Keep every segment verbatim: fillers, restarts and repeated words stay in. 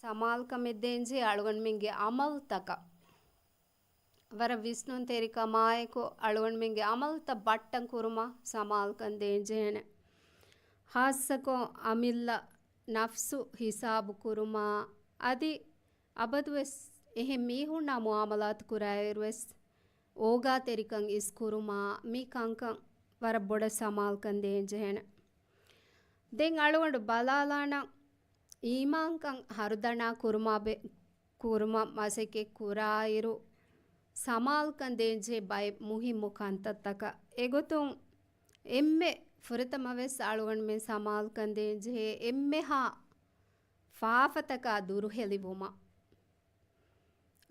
ސަމާލުކަމެއް ދޭންޖެހޭ އަޅުގަނޑުމެންގެ ޢަމަލުތަކަށް. ވަރަށް ވިސްނުންތެރިކަމާއެކު އަޅުގަނޑުމެންގެ ޢަމަލުތައް ބައްޓަން ކުރުމަށް ސަމާލުކަން ދޭންޖެހޭނެ. ޚާއްޞަކޮށް އަމިއްލަ ނަފްސު ހިސާބު ކުރުމާ، އަދި އަބަދުވެސް އެހެން މީހުންނާ މުޢާމަލާތު ކުރާއިރުވެސް އޯގާތެރިކަން އިސްކުރުމާ، މި ކަންކަން ވަރަށް ބޮޑަށް ސަމާލުކަން ދޭންޖެހޭނެ. ދެން އަޅުގަނޑު ބަލާލާނަން، އީމާންކަން ހަރުދަނާ ކުރުމާ ބެ-، ކުރުމަށް މަސައްކަތް ކުރާއިރު، ސަމާލުކަން ދޭންޖެހޭ ބައެއް މުހިއްމު ކަންތައްތަކަށް. އެގޮތުން އެންމެ ފުރަތަމަވެސް އަޅުގަނޑުމެން ސަމާލުކަން ދޭންޖެހޭ އެންމެހާ ފާފަތަކާ ދުރުހެލިވުމަށް.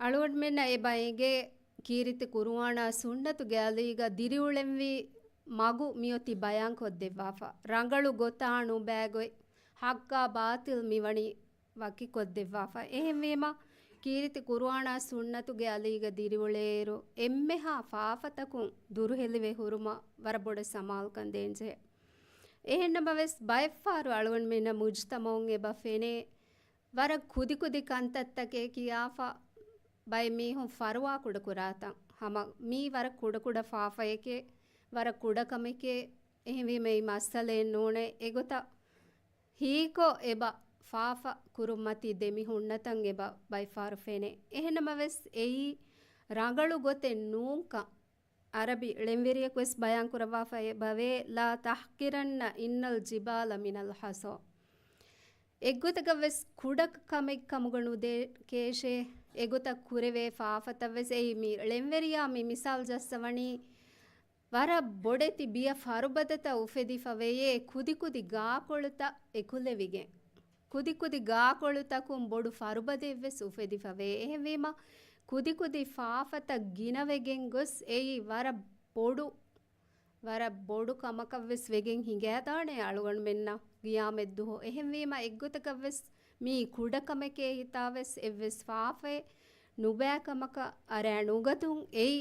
އަޅުގަނޑުމެންނަށް އެބަ އެނގޭ، ކީރިތި ޤުރުއާނާ ސުންނަތުގެ އަލީގަ ދިރިއުޅެންވީ މަގު މިއޮތީ ބަޔާންކޮށްދެއްވާފަ. ރަނގަޅު ގޮތާ ނުބައި ގޮތް، ޙައްޤާ ބާޠިލް މިވަނީ ވަކިކޮށްދެއްވާފަ. އެހެންވީމަ، ކީރިތި ޤުރުއާނާ ސުންނަތުގެ އަލީގަ ދިރިއުޅޭއިރު، އެންމެހާ ފާފަތަކުން ދުރުހެލިވެ ހުރުމަށް ވަރަށް ބޮޑަށް ސަމާލުކަން ދޭންޖެހޭ. އެހެންނަމަވެސް، ބައެއްފަހަރު އަޅުގަނޑުމެންނަށް މުޖުތަމަޢުން އެބަ ފެނޭ، ވަރަށް ކުދިކުދި ކަންތައްތަކޭ ކިޔާފަ، ބައެއް މީހުން ފަރުވާ ކުޑަކުރާތަން. ހަމަ މީ ވަރަށް ކުޑަކުޑަ ފާފައެކޭ، ވަރަށް ކުޑަކަމެކޭ، އެހެންވީމަ އެއީ މައްސަލައެއް ނޫނޭ. އެގޮތަށް ހީކޮށް އެބަ ފާފަ ކުރުންމަތީ ދެމި ހުންނަތަން އެބަ ބައެއްފަހަރު ފެނޭ. އެހެންނަމަވެސް، އެއީ ރަނގަޅު ގޮތެއް ނޫންކަން ޢަރަބި ޅެންވެރިޔަކުވެސް ބަޔާންކުރައްވާފައި އެބަވޭ، لا تحقرن إن الجبال من الحصى. އެއްގޮތަކަށްވެސް ކުޑަ ކަމެއް ކަމުގަ ނުދެކޭށޭ. އެގޮތަށް ކުރެވޭ ފާފަތައްވެސް އެއީ މި ޅެންވެރިޔާ މި މިސާލް ޖައްސަވަނީ، ވަރަށް ބޮޑެތި ބިޔަ ފަރުބަދަތައް އުފެދިފަވެޔޭ، ކުދިކުދި ގާކޮޅުތައް އެކުލެވިގެން. ކުދިކުދި ގާކޮޅުތަކުން ބޮޑު ފަރުބަދައެއްވެސް އުފެދިފަވޭ. އެހެންވީމަ، ކުދިކުދި ފާފަތައް ގިނަވެގެން ގޮސް، އެއީ ވަރަށް ބޮޑު، ވަރަށް ބޮޑު ކަމަކަށްވެސް ވެގެން ހިނގާދާނެ އަޅުގަނޑުމެންނަށް ގިޔާމަތްދުވަހު. އެހެންވީމަ، އެއްގޮތަކަށްވެސް މީ ކުޑަކަމެކޭ ހިތާވެސް އެއްވެސް ފާފައެއް ނުބައި ކަމަކަށް އަރާ ނުގަތުން، އެއީ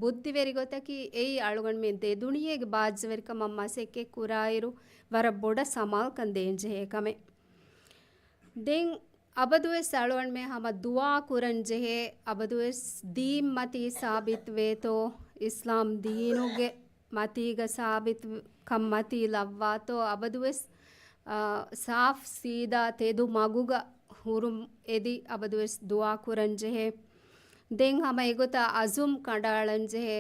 ބުއްދިވެރި ގޮތަކީ، އެއީ އަޅުގަނޑުމެން ދެ ދުނިޔޭގެ ބާއްޖަވެރިކަމަށް މަސައްކަތް ކުރާއިރު، ވަރަށް ބޮޑަށް ސަމާލުކަން ދޭންޖެހޭ ކަމެއް. ދެން އަބަދުވެސް އަޅުގަނޑުމެން ހަމަ ދުޢާ ކުރަން ޖެހޭ، އަބަދުވެސް ދީން މަތީ ސާބިތު ވޭތޯ، އިސްލާމް ދީނުގެ މަތީގަ ސާބިތު ކަން މަތީ ލައްވާތޯ، އަބަދުވެސް، އާ، ސާފް ސީދާ ތެދު މަގުގަ ހުރުން އެދި އަބަދުވެސް ދުޢާ ކުރަން ޖެހޭ. ދެން ހަމަ އެގޮތަށް އަޒުމް ކަނޑައަޅަން ޖެހޭ.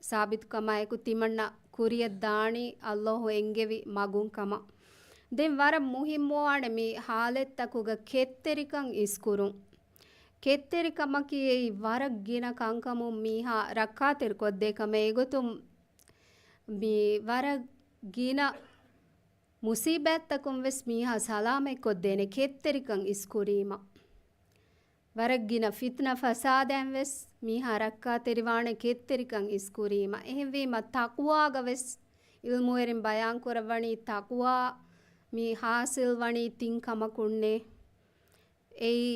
ސާބިތުކަމާއެކު ތިމަންނަ ކުރިޔަށް ދާނީ ﷲ އެންގެވި މަގުން ކަމަށް. ދެން ވަރަށް މުހިއްމުވާނެ މި ޙާލަތްތަކުގަ ކެތްތެރިކަން އިސްކުރުން. ކެތްތެރިކަމަކީ އެއީ ވަރަށް ގިނަ ކަންކަމުން މީހާ ރައްކާތެރިކޮށްދޭ ކަމެއް. އެގޮތުން މި ވަރަށް ގިނަ މުސީބާތްތަކުން ވެސް މީހާ ސަލާމަތްކޮށްދޭނެ ކެތްތެރިކަން އިސްކުރީމަ. ވަރަށް ގިނަ ފިތްނަ ފަސާދައިން ވެސް މީހާ ރައްކާތެރިވާނެ ކެތްތެރިކަން އިސްކުރީމަ. އެހެންވީމަ ތަޤްވާގަ ވެސް އިލްމުވެރިން ބަޔާންކުރައްވަނީ ތަޤްވާ މި ޙާޞިލްވަނީ ތިން ކަމަކުންނޭ. އެއީ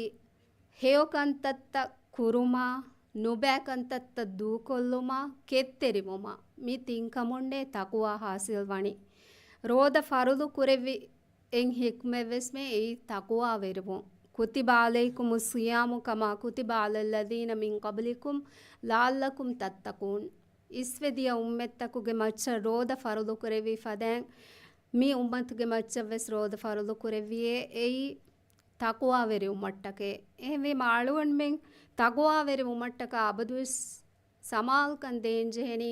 ހެޔޮ ކަންތައްތައް ކުރުމާ، ނުބައި ކަންތައްތައް ދޫކޮށްލުމާ، ކެތްތެރިވުމާ. މި ތިން ކަމުންނޭ ތަޤްވާ ޙާޞިލްވަނީ. ރޯދަ ފަރުޟު ކުރެއްވި އެއް ޙިކްމަތްވެސްމެ އެއީ ތަޤްވާވެރިވުން. كتب عليكم الصيام كما كتب على الذين من قبلكم لعلكم تتقون. އިސްވެދިޔަ އުއްމަތްތަކުގެ މައްޗަށް ރޯދަ ފަރުޟު ކުރެއްވި ފަދައިން، މި އުއްމަތުގެ މައްޗަށްވެސް ރޯދަ ފަރުޟު ކުރެއްވިއޭ، އެއީ ތަޤްވާވެރިވުމަށްޓަކައި. އެހެންވީމަ އަޅުގަނޑުމެން ތަޤްވާވެރިވުމަށްޓަކާ އަބަދުވެސް ސަމާލުކަން ދޭންޖެހެނީ،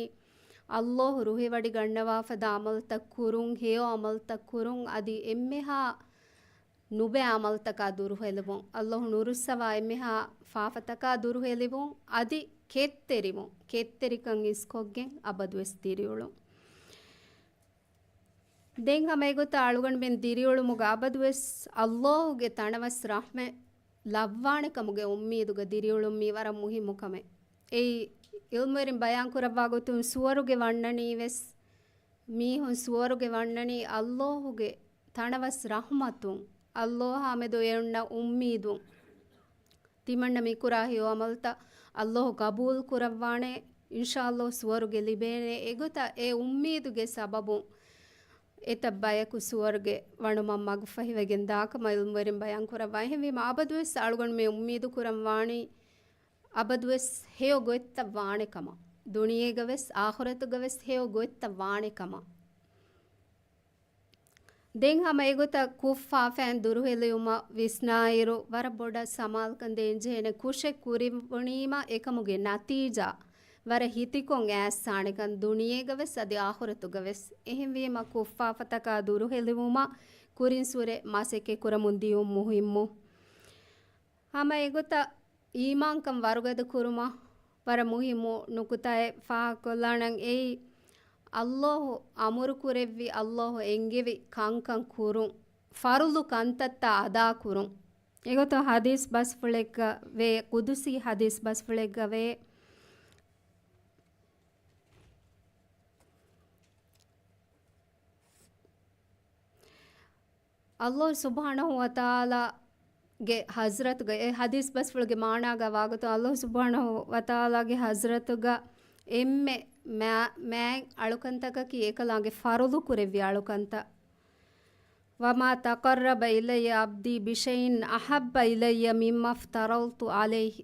ﷲ ރުހިވަޑިގަންނަވާފަދަ ޢަމަލުތައް ކުރުން، ހެޔޮ ޢަމަލުތައް ކުރުން، އަދި އެންމެހާ ނުބައި ޢަމަލުތަކާ ދުރުހެލިވުން، ﷲ ނުރުއްސަވާ އެންމެހާ ފާފަތަކާ ދުރުހެލިވުން، އަދި ކެތްތެރިވުން، ކެތްތެރިކަން އިސްކޮށްގެން އަބަދުވެސް ދިރިއުޅުން. ދެން ހަމަ އެގޮތަށް އަޅުގަނޑުމެން ދިރިއުޅުމުގަ އަބަދުވެސް ﷲ ގެ ތަނަވަސް ރަޙްމަތް ލައްވާނެ ކަމުގެ އުއްމީދުގަ ދިރިއުޅުން މީ ވަރަށް މުހިއްމު ކަމެއް. އެއީ، ޢިލްމުވެރިން ބަޔާންކުރައްވާ ގޮތުން ސުވަރުގެ ވަންނަނީ ވެސް، މީހުން ސުވަރުގެ ވަންނަނީ ﷲ ގެ ތަނަވަސް ރަޙްމަތުން، ﷲ އާ މެދު އެ އޮންނަ އުއްމީދުން. ތިމަންނަ މިކުރާ ހެޔޮ ޢަމަލުތައް ﷲ ޤަބޫލު ކުރައްވާނެ، އިންޝާﷲ ސުވަރުގެ ލިބޭނެ. އެގޮތަށް އެ އުއްމީދުގެ ސަބަބުން އެތައް ބަޔަކު ސުވަރުގެ ވަނުމަށް މަގުފަހިވެގެން ދާކަމަށް ޢިލްމުވެރިން ބަޔާންކުރައްވާ. އެހެންވީމަ، އަބަދުވެސް އަޅުގަނޑުމެން އުއްމީދު ކުރަން ވާނީ، އަބަދުވެސް ހެޔޮ ގޮތްތައް ވާނެ ކަމަށް، ދުނިޔޭގަވެސް އާޚިރަތުގަވެސް ހެޔޮ ގޮތްތައް ވާނެ ކަމަށް. ދެން ހަމަ އެގޮތަށް ކުށްފާފައިން ދުރުހެލިވުމަށް ވިސްނާއިރު، ވަރަށް ބޮޑަށް ސަމާލުކަން ދޭންޖެހޭނެ. ކުށެއް ކުރިބުނީމަ އެކަމުގެ ނަތީޖާ ވަރަށް ހިތިކޮށް އައިސްސާނެކަން، ދުނިޔޭގަވެސް އަދި އާޚިރަތުގަވެސް. އެހެންވީމަ، ކުށްފާފަތަކާ ދުރުހެލިވުމަށް ކުރިންސުރެ މަސައްކަތް ކުރަމުން ދިޔުން މުހިއްމު. ހަމަ އެގޮތަށް އީމާންކަން ވަރުގަދަ ކުރުމަށް ވަރަށް މުހިއްމު ނުކުތާއެއް ފާހަގަކޮށްލާނަން. އެއީ، ﷲ އަމުރުކުރެއްވި، ﷲ އެންގެވި ކަންކަން ކުރުން، ފަރުޟު ކަންތައްތައް އަދާކުރުން. އެގޮތަށް ޙަދީޘް ބަސްފުޅެއްގަ ވޭ، ޤުދުސީ ޙަދީޘް ބަސްފުޅެއްގަ ވޭ. ﷲ ސުބްޙާނަހޫ ވަތަޢާލާގެ ޙަޟްރަތުގަ، އެ ޙަދީޘް ބަސްފުޅުގެ މާނާގަ ވާގޮތުން، ﷲ ސުބްޙާނަހޫ ވަތަޢާލާގެ ޙަޟްރަތުގަ އެންމެ މާ-، މާތް އަޅުކަންތަކަކީ އެކަލާނގެ ފަރުޟު ކުރެއްވި އަޅުކަންތައް. وما تقرب إلي عبدي بشيء أحب إلي مما افترضت عليه.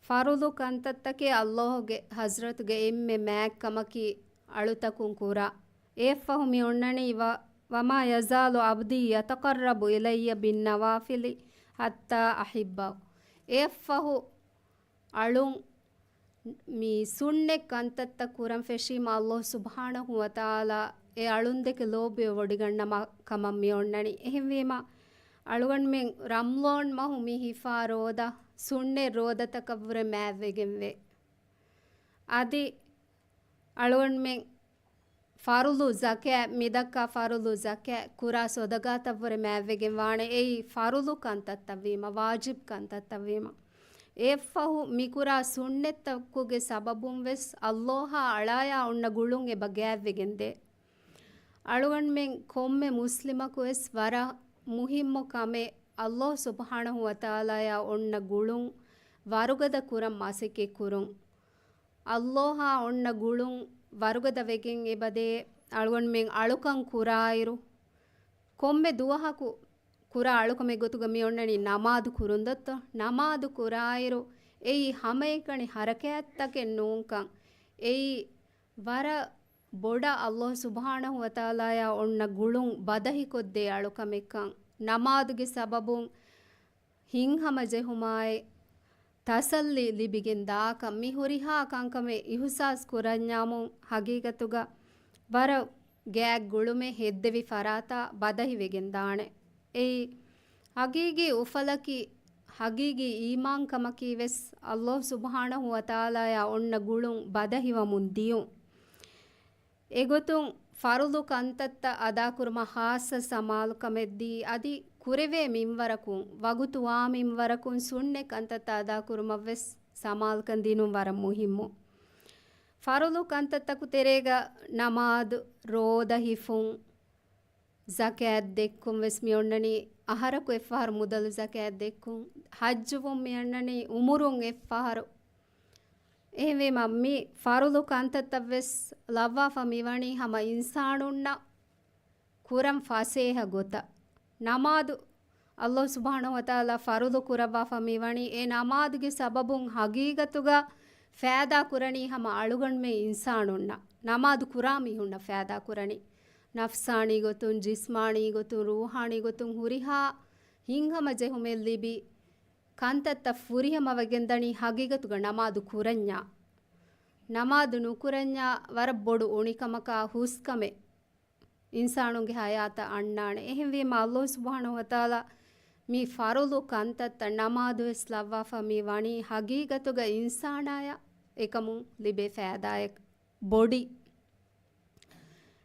ފަރުޟު ކަންތައްތަކެއް ﷲގެ ޙަޟްރަތުގެ އެންމެ މާތް ކަމަކީ އަޅުތަކުން ކުރާ. އެއަށްފަހު މި އޮންނަނީ، و-، وما يزال عبدي يتقرب إلي بالنوافل حتى أحبه. އެއަށްފަހު އަޅުން މި ސުންނަތް ކަންތައްތައް ކުރަން ފެށީމަ، ﷲ ސުބްޙާނަހޫ ވަތަޢާލާ އެ އަޅުންދެކެ ލޯބިވެވޮޑިގަންނަ މަ-، ކަމަށް މި އޮންނަނީ. އެހެންވީމަ، އަޅުގަނޑުމެން ރަމަޟާން މަހު މި ހިފާ ރޯދަ ސުންނަތް ރޯދަތަކަށްވުރެ މާތްވެގެންވޭ. އަދި އަޅުގަނޑުމެން ފަރުޟު ޒަކާތް، މިދައްކާ ފަރުޟު ޒަކާތް، ކުރާ ޞަދަޤާތައްވުރެ މާތްވެގެން ވާނެ. އެއީ ފަރުޟު ކަންތައްތައްވީމަ، ވާޖިބް ކަންތައްތައްވީމަ. އެއަށްފަހު މިކުރާ ސުންނަތްތަކުގެ ސަބަބުން ވެސް ﷲ އާ އަޅާޔާ އޮންނަ ގުޅުން އެބަ ގާތްވެގެންދޭ. އަޅުގަނޑުމެން ކޮންމެ މުސްލިމަކު ވެސް ވަރަށް މުހިއްމު ކަމެއް، ﷲ ސުބްޙާނަހޫ ވަތަޢާލާޔާ އޮންނަ ގުޅުން ވަރުގަދަ ކުރަން މަސައްކަތް ކުރުން. ﷲ އާ އޮންނަ ގުޅުން ވަރުގަދަ ވެގެން އެބަދޭ، އަޅުގަނޑުމެން އަޅުކަން ކުރާއިރު، ކޮންމެ ދުވަހަކު ކުރާ އަޅުކަމެއް ގޮތުގަ މި އޮންނަނީ ނަމާދު ކުރުން ދޮއްތޯ؟ ނަމާދު ކުރާއިރު، އެއީ ހަމައެކަނި ހަރަކާތްތަކެއް ނޫންކަން. އެއީ ވަރަށް ބޮޑަށް ﷲ ސުބްޙާނަހޫ ވަތަޢާލާޔާ އޮންނަ ގުޅުން ބަދަހިކޮށްދޭ އަޅުކަމެއްކަން. ނަމާދުގެ ސަބަބުން ހިތްހަމަޖެހުމާއި ތަސައްލީ ލިބިގެން ދާކަށް، މި ހުރިހާ ކަންކަމެއް އިޙުސާސް ކުރަންޏާމުން ހަގީގަތުގަ ވަރަށް ގާތް ގުޅުމެއް ހެއްދެވި ފަރާތާ ބަދަހިވެގެން ދާނެ. އެއީ ހަގީގީ އުފަލަކީ، ހަގީގީ އީމާންކަމަކީ ވެސް ﷲ ސުބްޙާނަހޫ ވަތަޢާލާޔާ އޮންނަ ގުޅުން ބަދަހިވަމުން ދިޔުން. އެގޮތުން ފަރުޟު ކަންތައްތައް އަދާކުރުމަށް ޚާއްޞަ ސަމާލުކަމެއްދީ، އަދި ކުރެވޭ މިންވަރަކުން، ވަގުތުވާ މިންވަރަކުން ސުންނަތް ކަންތައްތައް އަދާކުރުމަށްވެސް ސަމާލުކަން ދިނުން ވަރަށް މުހިއްމު. ފަރުޟު ކަންތައްތަކު ތެރޭގަ ނަމާދު، ރޯދަ ހިފުން، ޒަކާތް ދެއްކުން ވެސް މި އޮންނަނީ އަހަރަކު އެއްފަހަރު މުދަލު ޒަކާތް ދެއްކުން، ޙައްޖުވުން މި އޮންނަނީ އުމުރުން އެއްފަހަރު. އެހެންވީމަ، މި ފަރުޟު ކަންތައްތައް ވެސް ލައްވާފަ މިވަނީ ހަމަ އިންސާނުންނަށް ކުރަން ފަސޭހަ ގޮތަށް. ނަމާދު، ﷲ ސުބްޙާނަހޫ ވަތަޢާލާ ފަރުޟު ކުރައްވާފަ މިވަނީ، އެ ނަމާދުގެ ސަބަބުން ހަގީގަތުގަ ފައިދާ ކުރަނީ ހަމަ އަޅުގަނޑުމެން އިންސާނުންނަށް، ނަމާދު ކުރާ މީހުންނަށް ފައިދާ ކުރަނީ. ނަފްސާނީ ގޮތުން، ޖިސްމާނީ ގޮތުން، ރޫޙާނީ ގޮތުން ހުރިހާ ހިތްހަމަޖެހުމެއް ލިބި، ކަންތައްތައް ފުރިހަމަވެގެންދަނީ ހަގީގަތުގަ ނަމާދު ކުރަންޏާ. ނަމާދު ނުކުރަންޏާ ވަރަށް ބޮޑު އުނިކަމަކާ ހުސްކަމެއް އިންސާނުންގެ ޙަޔާތަށް އަންނާނެ. އެހެންވީމަ، ﷲ ސުބްޙާނަހޫ ވަތަޢާލާ މި ފަރުޟު ކަންތައްތައް ނަމާދުވެސް ލައްވާފަ މި ވަނީ ހަގީގަތުގަ އިންސާނާޔަށް އެކަމުން ލިބޭ ފައިދާއެއް ބޮޑި.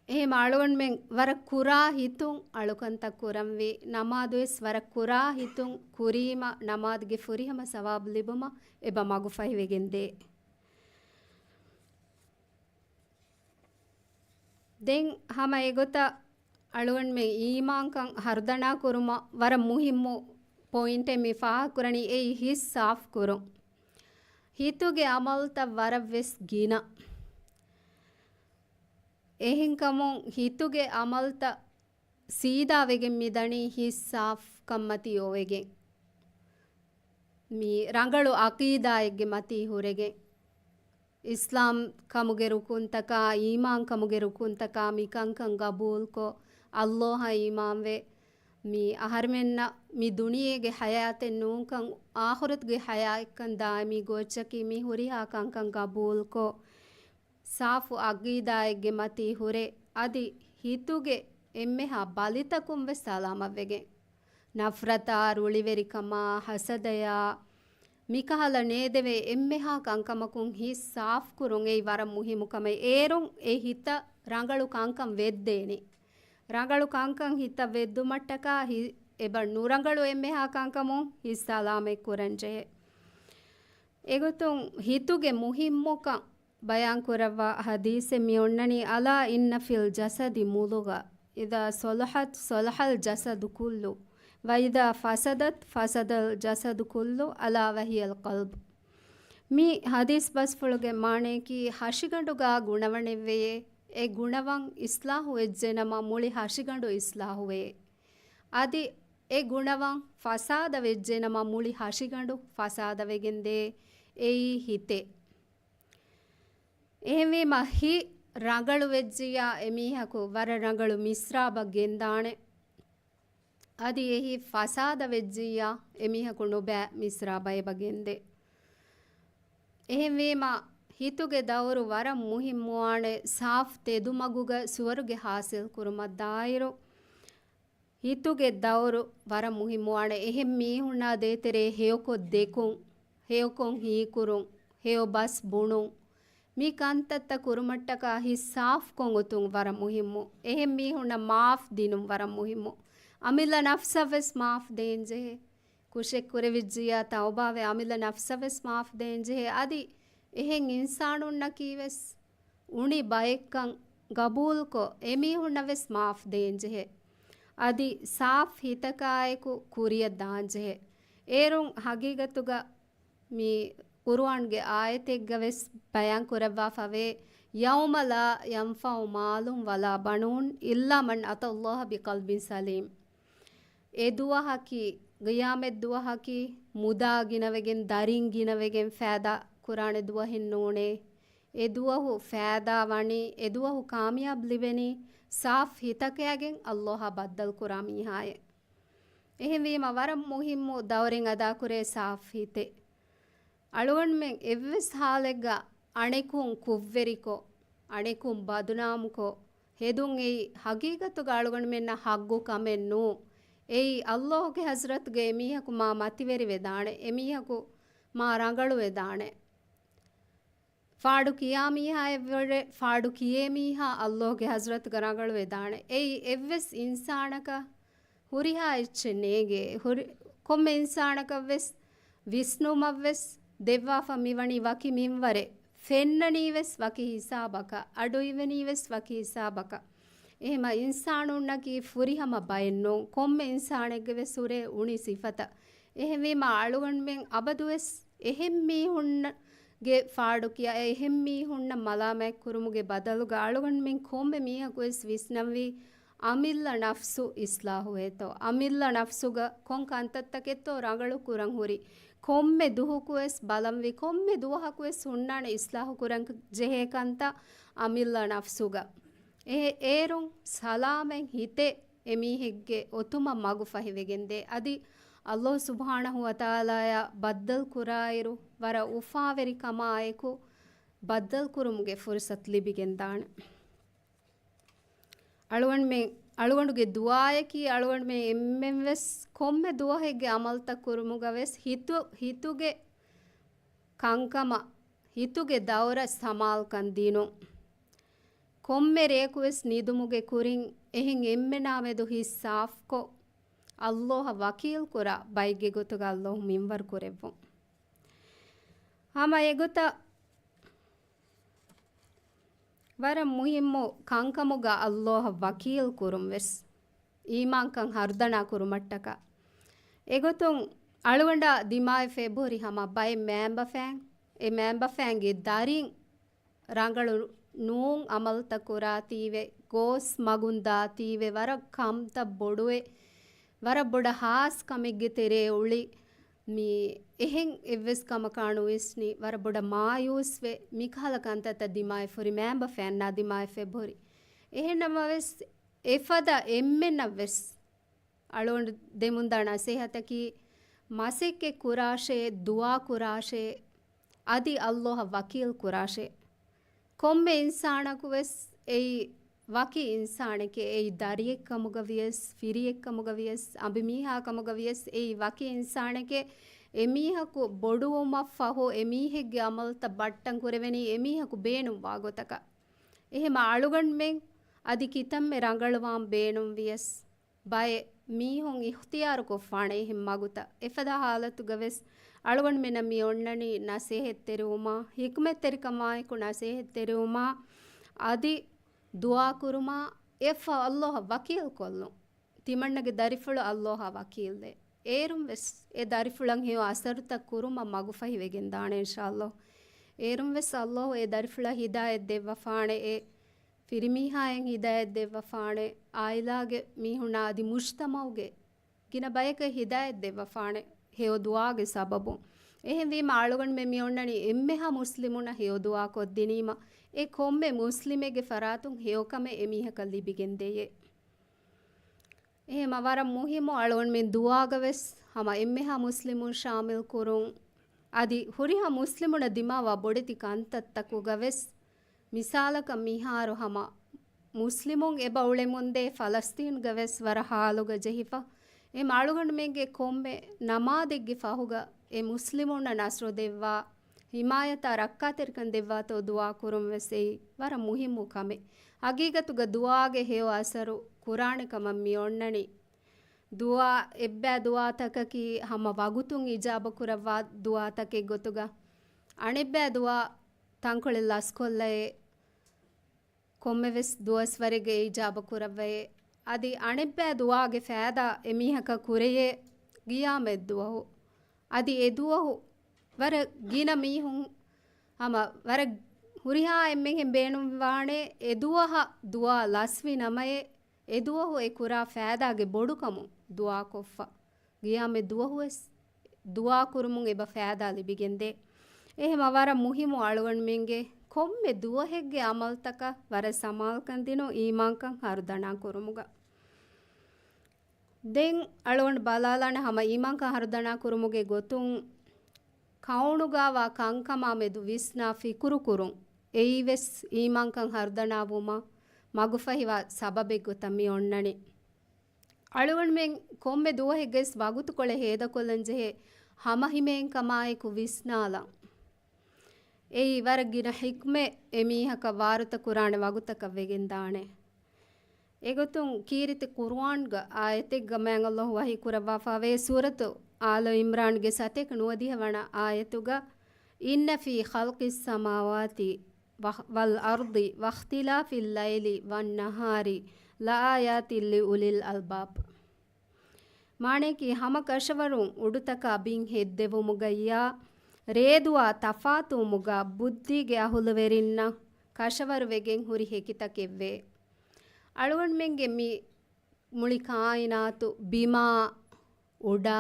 އެހެން އަޅުގަނޑުމެން ވަރަށް ކުރާ ހިތުން އަޅުކަންތައް ކުރަންވީ، ނަމާދުވެސް ވަރަށް ކުރާ ހިތުން ކުރީމަ، ނަމާދުގެ ފުރިހަމަ ސަވާބު ލިބުމަށް އެބަ މަގުފަހިވެގެންދޭ. ދެން ހަމަ އެގޮތަށް އަޅުގަނޑުމެން އީމާންކަން ހަރުދަނާ ކުރުމަށް ވަރަށް މުހިއްމު ޕޮއިންޓެއް މި ފާހަގަކުރަނީ، އެއީ ހިތް ސާފު ކުރުން. ހިތުގެ އަމަލުތައް ވަރަށް ވެސް ގިނަ. އެހެންކަމުން ހިތުގެ އަމަލްތައް ސީދާވެގެން މިދަނީ ހިތް ސާފްކަންމަތީ އޮވެގެން. މި ރަނގަޅު އަޤީދާއެއްގެ މަތީ ހުރެގެން. އިސްލާމް ކަމުގެ ރުކުންތަކާ، އީމާން ކަމުގެ ރުކުންތަކާ މިކަންކަން ގަބޫލްކޮށް، އައްލޯހަށް އީމާންވެ، މި އަހަރެމެންނަށް މި ދުނިޔޭގެ ޙަޔާތެއް ނޫންކަން، އާޚިރަތުގެ ޙަޔާތްކަން ދާއިމީ ގޮވައްޗަކީ މި ހުރިހާ ކަންކަން ގަބޫލްކޮށް، ސާފު އަޤީދާއެއްގެ މަތީ ހުރެ، އަދި ހިތުގެ އެންމެހާ ބަލިތަކުން ވެސް ސަލާމަތްވެގެން. ނަފްރަތާ، ރުޅިވެރިކަމާ، ހަސަދަޔާ، މިކަހަލަ ނޭދެވޭ އެންމެހާ ކަންކަމަކުން ހިތް ސާފުކުރުން އެއީ ވަރަށް މުހިއްމު ކަމެއް. އޭރުން އެ ހިތަށް ރަނގަޅު ކަންކަން ވެއްދޭނެ. ރަނގަޅު ކަންކަން ހިތަށް ވެއްދުމަށްޓަކާ ހި-، އެބަ ނުރަނގަޅު އެންމެހާ ކަންކަމުން ހިތް ސަލާމަތް ކުރަން ޖެހޭ. އެގޮތުން ހިތުގެ މުހިއްމުކަން ބަޔާން ކުރައްވާ ޙަދީޘެއް މި އޮންނަނީ، ألا إن في الجسد مضغة إذا صلحت صلح الجسد كله وإذا فسدت فسد الجسد كله ألا وهي القلب. މި ޙަދީޘް ބަސްފުޅުގެ މާނަޔަކީ، ހަށިގަނޑުގަ ގުނަވަނެއްވެޔޭ، އެ ގުނަވަން އިޞްލާޙު ވެއްޖެނަމަ މުޅި ހަށިގަނޑު އިޞްލާޙުވޭ. އަދި އެ ގުނަވަން ފަސާދަ ވެއްޖެނަމަ މުޅި ހަށިގަނޑު ފަސާދަ ވެގެންދޭ. އެއީ ހިތޭ. އެހެންވީމަ، ހިތް ރަނގަޅު ވެއްޖިއްޔާ އެމީހަކު ވަރަށް ރަނގަޅު މިސްރާބަށް ގެންދާނެ. އަދި އެ ހިތް ފަސާދަ ވެއްޖިއްޔާ އެމީހަކު ނުބައި މިސްރާބަށް އެބަ ގެންދޭ. އެހެންވީމަ، ހިތުގެ ދައުރު ވަރަށް މުހިއްމުވާނެ ސާފް ތެދުމަގުގަ ސުވަރުގެ ޙާޞިލް ކުރުމަށް ދާއިރު. ހިތުގެ ދައުރު ވަރަށް މުހިއްމުވާނެ. އެހެން މީހުންނާ ދޭތެރޭ ހެޔޮކޮށް ދެކުން، ހެޔޮކޮށް ހީކުރުން، ހެޔޮ ބަސް ބުނުން، މި ކަންތައްތައް ކުރުމަށްޓަކާ ހިތް ސާފްކޮށް އޮތުން ވަރަށް މުހިއްމު. އެހެން މީހުންނަށް މާފް ދިނުން ވަރަށް މުހިއްމު. އަމިއްލަ ނަފްސަށް ވެސް މާފް ދޭންޖެހޭ. ކުށެއް ކުރެވިއްޖިއްޔާ ތައުބާވެ، އަމިއްލަ ނަފްސަށް ވެސް މާފް ދޭންޖެހޭ. އަދި އެހެން އިންސާނުންނަކީ ވެސް އުނި ބައެއްކަން ގަބޫލުކޮށް، އެމީހުންނަށް ވެސް މާފް ދޭންޖެހޭ. އަދި ސާފް ހިތަކާއެކު ކުރިއަށް ދާންޖެހޭ. އޭރުން ހަގީގަތުގަ މި ޤުރުއާންގެ އާޔަތެއްގަ ވެސް ބަޔާން ކުރައްވާފަވޭ، يوم لا ينفع مال ولا بنون إلا من أتى الله بقلب سليم. އެ ދުވަހަކީ، ޤިޔާމަތް ދުވަހަކީ، މުދާ ގިނަވެގެން، ދަރިން ގިނަވެގެން ފައިދާ ކުރާނެ ދުވަހެއް ނޫނޭ. އެ ދުވަހު ފައިދާ ވަނީ، އެ ދުވަހު ކާމިޔާބު ލިބެނީ، ސާފް ހިތަކާގެން ﷲ އާ ބައްދަލު ކުރާ މީހާއެއް. އެހެންވީމަ، ވަރަށް މުހިއްމު ދައުރެއް އަދާކުރޭ ސާފް ހިތެއް. އަޅުގަނޑުމެން އެއްވެސް ހާލެއްގަ އަނެކުން ކުށްވެރިކޮށް، އަނެކުން ބަދުނާމުކޮށް، ހެދުން އެއީ ހަގީގަތުގަ އަޅުގަނޑުމެންނަށް ޙައްޤު ކަމެއް ނޫން. އެއީ ﷲ ގެ ޙަޟްރަތުގަ އެމީހަކު މާ މަތިވެރިވެދާނެ، އެމީހަކު މާ ރަނގަޅުވެދާނެ. ފާޑު ކިޔާ މީހާއެއްވުރެ، ފާޑު ކިޔޭ މީހާ ﷲ ގެ ޙަޟްރަތުގަ ރަނގަޅުވެދާނެ. އެއީ އެއްވެސް އިންސާނަކަށް ހުރިހާ އެއްޗެއް ނޭނގޭ. ހުރި-، ކޮންމެ އިންސާނަކަށް ވެސް ވިސްނުމަށް ވެސް ދެއްވާފަ މިވަނީ ވަކި މިންވަރެއް. ފެންނަނީ ވެސް ވަކި ހިސާބަކަށް، އަޑުއިވެނީ ވެސް ވަކި ހިސާބަކަށް. އެހެމަ އިންސާނުންނަކީ ފުރިހަމަ ބައެއް ނޫން. ކޮންމެ އިންސާނެއްގެ ވެސް ހުރޭ އުނި ސިފަތައް. އެހެންވީމަ އަޅުގަނޑުމެން އަބަދުވެސް އެހެން މީހުންނަށް ގެ ފާޑު ކިޔާ، އެހެން މީހުންނަށް މަލާމާތް ކުރުމުގެ ބަދަލުގަ އަޅުގަނޑުމެން ކޮންމެ މީހަކު ވެސް ވިސްނަންވީ އަމިއްލަ ނަފްސު އިސްލާހުވޭތޯ. އަމިއްލަ ނަފްސުގަ ކޮން ކަންތައްތަކެއްތޯ ރަނގަޅު ކުރަން ހުރި. ކޮންމެ ދުހަކު ވެސް ބަލަންވީ، ކޮންމެ ދުވަހަކު ވެސް ހުންނާނެ އިސްލާހު ކުރަން ޖެހޭ ކަންތައް އަމިއްލަ ނަފްސުގަ. އެ-، އޭރުން ސަލާމަތް ހިތެއް އެމީހެއްގެ އޮތުމަށް މަގު ފަހިވެގެންދޭ. އަދި ﷲ ސުބްޙާނަހޫ ވަތަޢާލާއާ ބައްދަލު ކުރާއިރު، ވަރަށް އުފާވެރިކަމާއެކު ބައްދަލު ކުރުމުގެ ފުރުޞަތު ލިބިގެންދާނެ. އަޅުގަނޑުމެން، އަޅުގަނޑުގެ ދުޢާއަކީ، އަޅުގަނޑުމެން އެންމެންވެސް ކޮންމެ ދުވަހެއްގެ ޢަމަލުތައް ކުރުމުގަ ވެސް ހިތު-، ހިތުގެ ކަންކަމަށް، ހިތުގެ ދައުރަށް ސަމާލުކަން ދިނުން. ކޮންމެ ރެޔަކު ވެސް ނިދުމުގެ ކުރިން އެހެން އެންމެނާ މެދު ހިތް ސާފްކޮށް، ﷲ އަށް ވަކީލް ކުރާ ބައެއްގެ ގޮތުގަ ﷲ މިންވަރު ކުރެއްވުން. ހަމަ އެގޮތަށް ވަރަށް މުހިއްމު ކަންކަމުގަ ﷲ އަށް ވަކީލް ކުރުން ވެސް، އީމާންކަން ހަރުދަނާ ކުރުމަށްޓަކާ. އެގޮތުން އަޅުގަނޑާ ދިމާވެފަ އެބަހުރި ހަމަ ބައެއް މައިންބަފައިން، އެ މައިންބަފައިންގެ ދަރިން ރަނގަޅު ނޫން އަމަލްތައް ކުރާތީވެ، ގޯސް މަގުން ދާތީވެ، ވަރަށް ކަންތައް ބޮޑުވެ، ވަރަށް ބޮޑަށް ހާސް ކަމެއްގެ ތެރޭ އުޅި މި އެހެން އެއްވެސް ކަމަކާ ނުވިސްނި، ވަރަށް ބޮޑަށް މާޔޫސްވެ، މިކަހަލަ ކަންތައްތައް ދިމާވެފަ ހުރި މައިންބަފައިންނާ ދިމާވެފަ އެބަހުރި. އެހެންނަމަވެސް، އެފަދަ އެންމެންނަށްވެސް އަޅުގަނޑު ދެމުންދާ ނަސޭހަތަކީ، މަސައްކަތް ކުރާށޭ، ދުޢާ ކުރާށޭ، އަދި ﷲ އަށް ވަކީލް ކުރާށޭ. ކޮންމެ އިންސާނަކު ވެސް އެއީ ވަކި އިންސާނެކޭ. އެއީ ދަރިއެއްކަމުގަ ވިޔަސް، ފިރިއެއްކަމުގަ ވިޔަސް، އަނބިމީހާ ކަމުގަ ވިޔަސް، އެއީ ވަކި އިންސާނެކޭ. އެމީހަކު ބޮޑުވުމަށް ފަހު، އެމީހެއްގެ އަމަލްތައް ބައްޓަން ކުރެވެނީ އެމީހަކު ބޭނުންވާ ގޮތަކަށް. އެހެމަ އަޅުގަނޑުމެން އަދި ކިތަންމެ ރަނގަޅުވާން ބޭނުން ވިޔަސް، ބައެއް މީހުން އިޚްތިޔާރުކޮށްފާނެ އެހެން މަގުތައް. އެފަދަ ހާލަތުގަ ވެސް އަޅުގަނޑުމެންނަށް މި އޮންނަނީ ނަސޭހަތްތެރިވުމާ، ޙިކްމަތްތެރިކަމާއެކު ނަސޭހަތްތެރިވުމާ، އަދި ދުޢާކުރުމާ، އެއަށްފަހު ﷲ އަށް ވަކީލްކޮށްލުން. ތިމަންނަގެ ދަރިފުޅު ﷲ އާ ވަކީލްވޭ. އޭރުން ވެސް އެ ދަރިފުޅަށް ހެޔޮ އަސަރުތައް ކުރުމަށް މަގުފަހިވެގެންދާނެ އިންޝާﷲ. އޭރުން ވެސް ﷲ އެ ދަރިފުޅަށް ހިދާޔަތް ދެއްވަފާނެ، އެ ފިރިމީހާއަށް ހިދާޔަތް ދެއްވަފާނެ، އާއިލާގެ މީހުންނާ އަދި މުޖްތަމަޢުގެ ގިނަ ބަޔަކަށް ހިދާޔަތް ދެއްވަފާނެ ހެޔޮ ދުޢާގެ ސަބަބުން. އެހެންވީމަ އަޅުގަނޑުމެން މި އޮންނަނީ އެންމެހާ މުސްލިމުންނަށް ހެޔޮ ދުޢާ ކޮށްދިނީމަ، އެ ކޮންމެ މުސްލިމެއްގެ ފަރާތުން ހެޔޮކަމެއް އެމީހަކަށް ލިބިގެންދޭ. އެހެމަ ވަރަށް މުހިއްމު އަޅުގަނޑުމެން ދުޢާގަ ވެސް ހަމަ އެންމެހާ މުސްލިމުން ޝާމިލް ކުރުން. އަދި ހުރިހާ މުސްލިމުންނަށް ދިމާވާ ބޮޑެތި ކަންތައްތަކުގަ ވެސް، މިސާލަކަށް މިހާރު ހަމަ މުސްލިމުން އެބަ އުޅެމުންދޭ ފަލަސްޠީންގަ ވެސް ވަރަށް ހާލުގަ ޖެހިފަ. އެ އަޅުގަނޑުމެންގެ ކޮންމެ ނަމާދެއްގެ ފަހުގަ އެ މުސްލިމުންނަށް ނަޞްރު ދެއްވާ، ހިމާޔަތާ ރައްކާތެރިކަން ދެއްވާތޯ ދުޢާ ކުރުން ވެސް އެއީ ވަރަށް މުހިއްމު ކަމެއް. ހަގީގަތުގަ ދުޢާގެ ހެޔޮ އަސަރު ކުރާނެ ކަމަށް މި އޮންނަނީ. ދުޢާ، އެއްބައި ދުޢާތަކަކީ ހަމަ ވަގުތުން އިޖާބަ ކުރައްވާ ދުޢާތަކެއް ގޮތުގަ، އަނެއްބައި ދުޢާ ތަންކޮޅެއް ލަސްކޮށްލައޭ، ކޮންމެވެސް ދުވަސްވަރެއްގައި އިޖާބަ ކުރައްވައޭ. އަދި އަނެއްބައި ދުޢާގެ ފައިދާ އެމީހަކަށް ކުރެޔޭ ޤިޔާމަތް ދުވަހު. އަދި އެ ދުވަހު ވަރަށް ގިނަ މީހުން ހަމަ ވަރަށް ހުރިހާ އެންމެހެން ބޭނުންވާނެ އެ ދުވަހަށް ދުޢާ ލަސްވި ނަމައޭ، އެ ދުވަހު އެ ކުރާ ފައިދާގެ ބޮޑުކަމުން ދުޢާކޮށްފަ. ޤިޔާމަތް ދުވަހުވެސް ދުޢާ ކުރުމުން އެބަ ފައިދާ ލިބިގެންދޭ. އެހެމަ ވަރަށް މުހިއްމު އަޅުގަނޑުމެންގެ ކޮންމެ ދުވަހެއްގެ އަމަލްތަކަށް ވަރަށް ސަމާލުކަން ދިނުން އީމާންކަން ހަރުދަނާ ކުރުމުގަ. ދެން އަޅުގަނޑު ބަލާލާނެ ހަމަ އީމާންކަން ހަރުދަނާ ކުރުމުގެ ގޮތުން ކައުނުގާވާ ކަންކަމާ މެދު ވިސްނާ ފިކުރު ކުރުން. އެއީވެސް އީމާންކަން ހަރުދަނާ ވުމަށް މަގުފަހިވާ ސަބަބެއްގޮތަށް މި އޮންނަނީ. އަޅުގަނޑުމެން ކޮންމެ ދުވަހެއްގަސް ވަގުތުކޮޅެއް ހޭދަކޮށްލަންޖެހޭ ހަމަހިމޭންކަމާއެކު ވިސްނާލަން. އެއީ ވަރަށް ގިނަ ޙިކްމަތް އެމީހަކަށް ވާރުތަ ކުރާނެ ވަގުތަކަށް ވެގެންދާނެ. އެގޮތުން ކީރިތި ޤުރުއާންގަ އާޔަތެއްގަ މާތް ﷲ ވަޙީ ކުރައްވާފަވޭ، ސޫރަތު އާލު ޢިމްރާންގެ ސަތޭކަ ނުވަދިހަ ވަނަ އާޔަތުގަ، إِنَّ فِي خَلْقِ السَّمَاوَاتِ وَالْأَرْضِ وَاخْتِلَافِ اللَّيْلِ وَالنَّهَارِ لَآيَاتٍ لِأُولِي الْأَلْبَابِ. މާނަޔަކީ، ހަމަ ކަށަވަރުން އުޑުތަކާ ބިން ހެއްދެވުމުގައްޔާ، ރޭދުވާ ތަފާތުވުމުގަ ބުއްދީގެ އަހުލުވެރިންނަށް ކަށަވަރުވެގެން ހުރި ހެކިތަކެއްވޭ. އަޅުގަނޑުމެންގެ މި މުޅި ކާއިނާތު، ބިމާ، އުޑާ،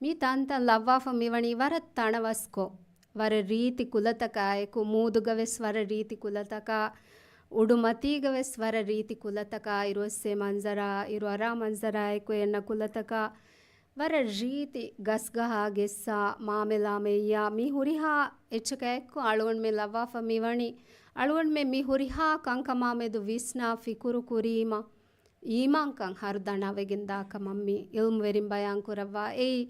މި ތަންތަން ލައްވާފަ މިވަނީ ވަރަށް ތަނަވަސްކޮށް، ވަރަށް ރީތި ކުލަތަކާއެކު، މޫދުގަވެސް ވަރަށް ރީތި ކުލަތަކާ، އުޑުމަތީގަވެސް ވަރަށް ރީތި ކުލަތަކާ، އިރުއޮއްސޭ މަންޒަރާ، އިރުއަރާ މަންޒަރާއެކު އެންނަ ކުލަތަކާ، ވަރަށް ރީތި ގަސްގަހާ ގެއްސާ، މާމެލާ މެއްޔާ، މި ހުރިހާ އެއްޗަކާއެކު އަޅުގަނޑުމެން ލައްވާފަ މިވަނީ، އަޅުގަނޑުމެން މި ހުރިހާ ކަންކަމާ މެދު ވިސްނާ ފިކުރު ކުރީމަ، އީމާންކަން ހަރުދަނާވެގެން ދާކަމަށް މި ޢިލްމުވެރިން ބަޔާން ކުރައްވާ. އެއީ،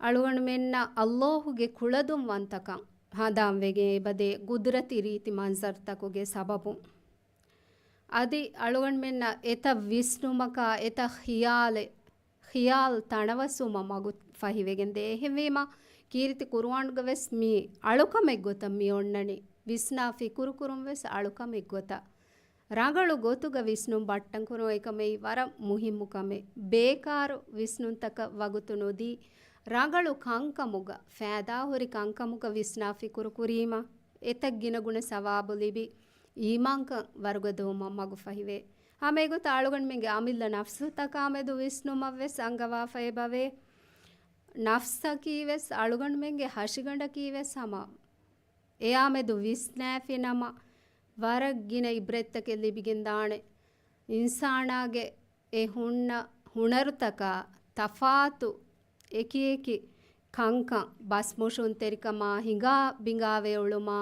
އަޅުގަނޑުމެންނަށް ﷲ ގެ ކުޅަދުންވަންތަކަން ހަނދާންވެގެން އެބަދޭ ގުދުރަތީ ރީތި މަންޒަރުތަކުގެ ސަބަބުން. އަދި އަޅުގަނޑުމެންނަށް އެތައް ވިސްނުމަކާ، އެތައް ޚިޔާލެއް، ޚިޔާލް ތަނަވަސްވުމަށް މަގު ފަހިވެގެންދޭ. އެހެންވީމަ، ކީރިތި ޤުރުއާންގަވެސް މީ އަޅުކަމެއްގޮތަށް މި އޮންނަނީ. ވިސްނާ ފިކުރުކުރުންވެސް އަޅުކަމެއްގޮތަށް. ރަނގަޅު ގޮތުގަ ވިސްނުން ބައްޓަންކުރުން އެކަމެއް ވަރަށް މުހިއްމު ކަމެއް. ބޭކާރު ވިސްނުންތަކަށް ވަގުތު ނުދީ، ރަނގަޅު ކަންކަމުގަ، ފައިދާހުރި ކަންކަމުގަ ވިސްނާ ފިކުރު ކުރީމަ، އެތައް ގިނަގުނަ ސަވާބު ލިބި، އީމާންކަން ވަރުގަދަވުމަށް މަގުފަހިވޭ. ހަމައެގޮތަށް އަޅުގަނޑުމެންގެ އަމިއްލަ ނަފްސުތަކާމެދު ވިސްނުމަށްވެސް އަންގަވާފައިބަވޭ. ނަފްސަކީވެސް އަޅުގަނޑުމެންގެ ހަށިގަނޑަކީވެސް ހަމަ އެއާމެދު ވިސްނާފިނަމަ، ވަރަށް ގިނަ އިބްރަތްތަކެއް ލިބިގެންދާނެ. އިންސާނާގެ އެ ހުންނަ ހުނަރުތަކާ ތަފާތު އެކިއެކި ކަންކަން، ބަސްމޮށުންތެރިކަމާ، ހިނގާ ބިނގާވެ އުޅުމާ،